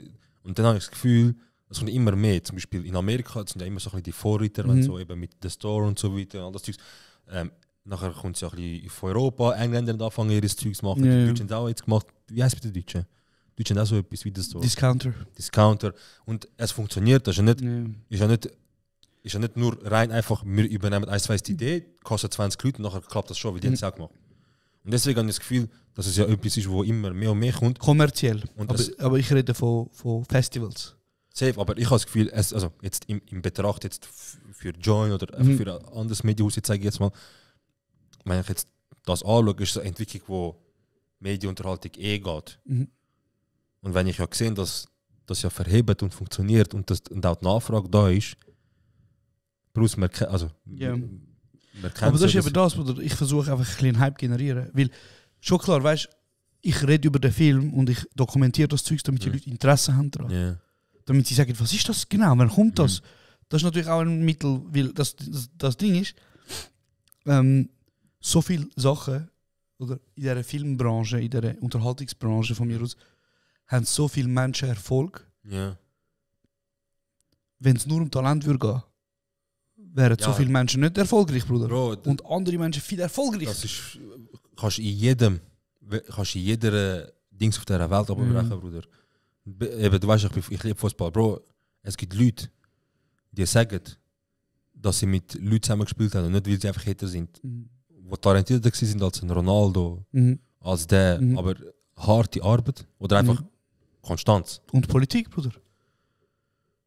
und dann habe ich das Gefühl, es kommt immer mehr. Zum Beispiel in Amerika sind ja immer so ein bisschen die Vorreiter, wenn so eben mit The Store und so weiter und all das Zeugs. Nachher kommt es ja ein bisschen von Europa. Engländer haben angefangen, ihr Zeugs zu machen. Ja, Die ja. Deutschen haben auch jetzt gemacht. Wie heißt es bei den Deutschen? Die Deutschen haben auch so etwas wie The Store. Discounter. Discounter. Und es funktioniert. Das ist ja nicht, Ja. ist ja nicht nur rein einfach, wir übernehmen eins, zwei die Idee, kostet 20 Leute und nachher klappt das schon, wie die haben es auch gemacht. Und deswegen habe ich das Gefühl, dass es ja etwas ist, wo immer mehr und mehr kommt. Kommerziell. Und Aber ich rede von Festivals. Safe, aber ich habe das Gefühl, also jetzt im Betracht jetzt für Join oder einfach für ein anderes Medienhaus, jetzt sage ich jetzt mal, wenn ich jetzt das anschaue, ist es eine Entwicklung, wo Medienunterhaltung geht. Und wenn ich ja sehe, dass das ja verhebt und funktioniert und auch die Nachfrage da ist, plus man kennt, also Ja. man kennt Aber das ist so, eben das, Bruder. Ich versuche einfach ein bisschen Hype generieren. Weil, schon klar, weißt ich rede über den Film und ich dokumentiere das Zeug, damit die Leute Interesse haben daran. Ja. Damit sie sagen, was ist das genau, wann kommt das? Das ist natürlich auch ein Mittel, weil das Ding ist, so viele Sachen, oder in dieser Filmbranche, in dieser Unterhaltungsbranche von mir aus, haben so viele Menschen Erfolg. Ja. Wenn es nur um Talent würde gehen, wären so Ja. viele Menschen nicht erfolgreich, Bruder. Bro, Und andere Menschen viel erfolgreicher. das ist, kannst in jeder Dings auf dieser Welt abbrechen, Bruder. Eben, du weißt, ich liebe Fußball, Bro. Es gibt Leute, die sagen, dass sie mit Leuten zusammengespielt haben und nicht, weil sie einfach Hater sind. Die talentierter sind als ein Ronaldo, als der, aber harte Arbeit oder einfach Konstanz. Und Politik, Bruder.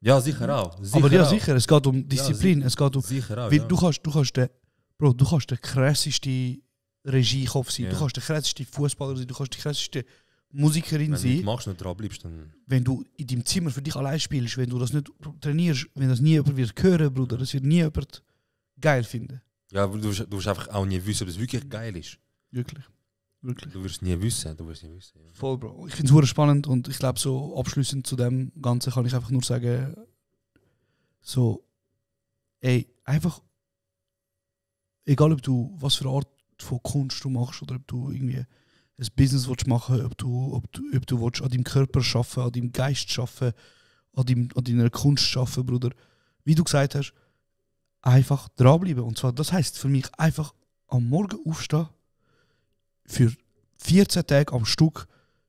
Ja, sicher auch. Aber ja, auch. sicher, es geht um Disziplin. Es geht um, Sicher auch, weil ja. du kannst der krasseste Regiekopf sein, Ja. du kannst der krasseste Fußballer sein, du kannst die krasseste Musikerin Wenn du nicht sein. machst, nicht dran bleibst, dann... Wenn du in deinem Zimmer für dich allein spielst, wenn du das nicht trainierst, wenn das nie jemand wird hören, Bruder, das wird nie jemand geil finden. Ja, du wirst einfach auch nie wissen, ob es wirklich geil ist. Wirklich. Wirklich. Du wirst nie wissen. Ja. Voll, Bro. Ich finde es spannend und ich glaube, so abschließend zu dem Ganzen kann ich einfach nur sagen, so, ey, einfach, egal ob du, was für eine Art von Kunst du machst oder ob du irgendwie ein Business willst machen, ob du willst an deinem Körper arbeiten, an deinem Geist arbeiten, an deiner Kunst arbeiten, Bruder. Wie du gesagt hast, einfach dranbleiben. Und zwar, das heisst für mich einfach am Morgen aufstehen, für 14 Tage am Stück,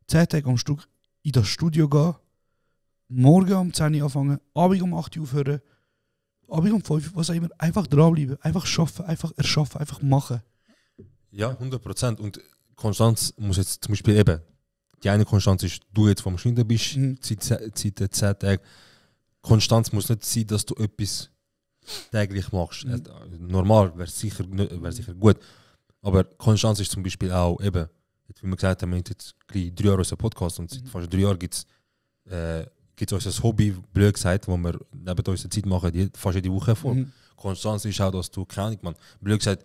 10 Tage am Stück in das Studio gehen, morgen um 10 Uhr anfangen, Abend um 8 Uhr aufhören, Abend um 5 Uhr, was auch immer, einfach dranbleiben, einfach schaffen, einfach erschaffen, einfach machen. Ja, 100%. Und Konstanz muss jetzt zum Beispiel eben, die eine Konstanz ist, du jetzt vom Schinden bist, seit 10 Tagen. Konstanz muss nicht sein, dass du etwas täglich machst. Normal wäre sicher gut. Aber Konstanz ist zum Beispiel auch eben, wie wir gesagt haben, wir haben jetzt gleich 3 Jahre unseren Podcast und seit fast 3 Jahren gibt es unser Hobby, blöd gesagt, wo wir neben unserer Zeit machen, fast jede Woche vor. Konstanz ist auch, dass du, keine Ahnung, man, blöd gesagt,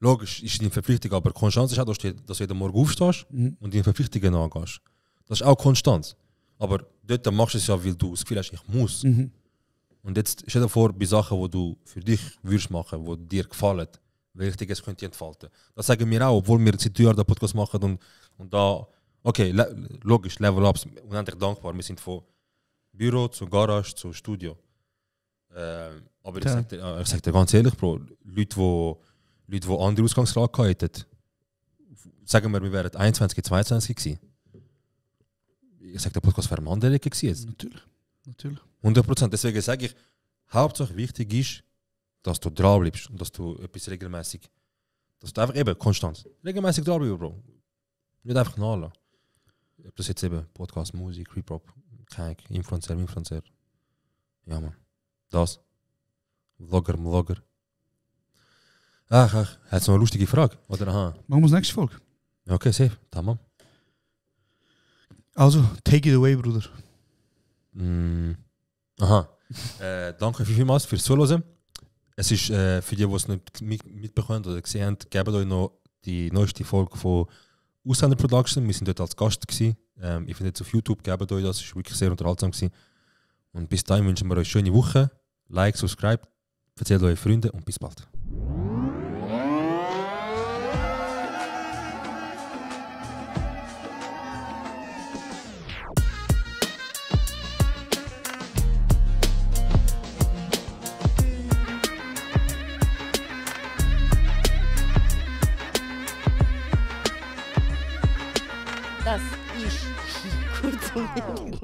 logisch ist deine Verpflichtung, aber Konstanz ist auch, dass du jeden Morgen aufstehst und deine Verpflichtungen angehst. Das ist auch Konstanz. Aber dort machst du es ja, weil du das Gefühl hast, ich muss. Und jetzt stell dir vor, bei Sachen, die du für dich würdest machen, die dir gefallen, wie richtig es könnte entfalten. Das sagen wir auch, obwohl wir seit 3 Jahren den Podcast machen und da, okay, logisch, Level Ups, unendlich dankbar. Wir sind von Büro zu Garage zu Studio. Aber ich sag dir ganz ehrlich, Bro, Leute, die andere Ausgangslage hatten, sagen wir wären 21, 22 gewesen. Ich sag, der Podcast wäre am anderen gewesen jetzt. Natürlich. 100%. Deswegen sage ich, Hauptsache wichtig ist, dass du dran bleibst und dass du etwas regelmäßig, dass du einfach eben konstant, regelmäßig dran bleibst, Bro. Nicht einfach nachlassen. Ob das jetzt eben Podcast, Musik, Hip-Hop, Influencer. Ja, man. Das. Vlogger. Ach, hat noch eine lustige Frage? Oder aha? Machen wir das nächste Folge. Okay, safe. Tamam. Also, take it away, Bruder. Aha. Danke vielmals fürs Zuhören. Es ist für die, die es nicht mitbekommen oder gesehen haben, geben euch noch die neueste Folge von Ausländer Production. Wir sind dort als Gast gewesen. Ich finde jetzt auf YouTube, gebt euch das. Es war wirklich sehr unterhaltsam gewesen. Und bis dahin wünschen wir euch eine schöne Woche. Like, subscribe, erzählt eure Freunde und bis bald. Das ist kurz und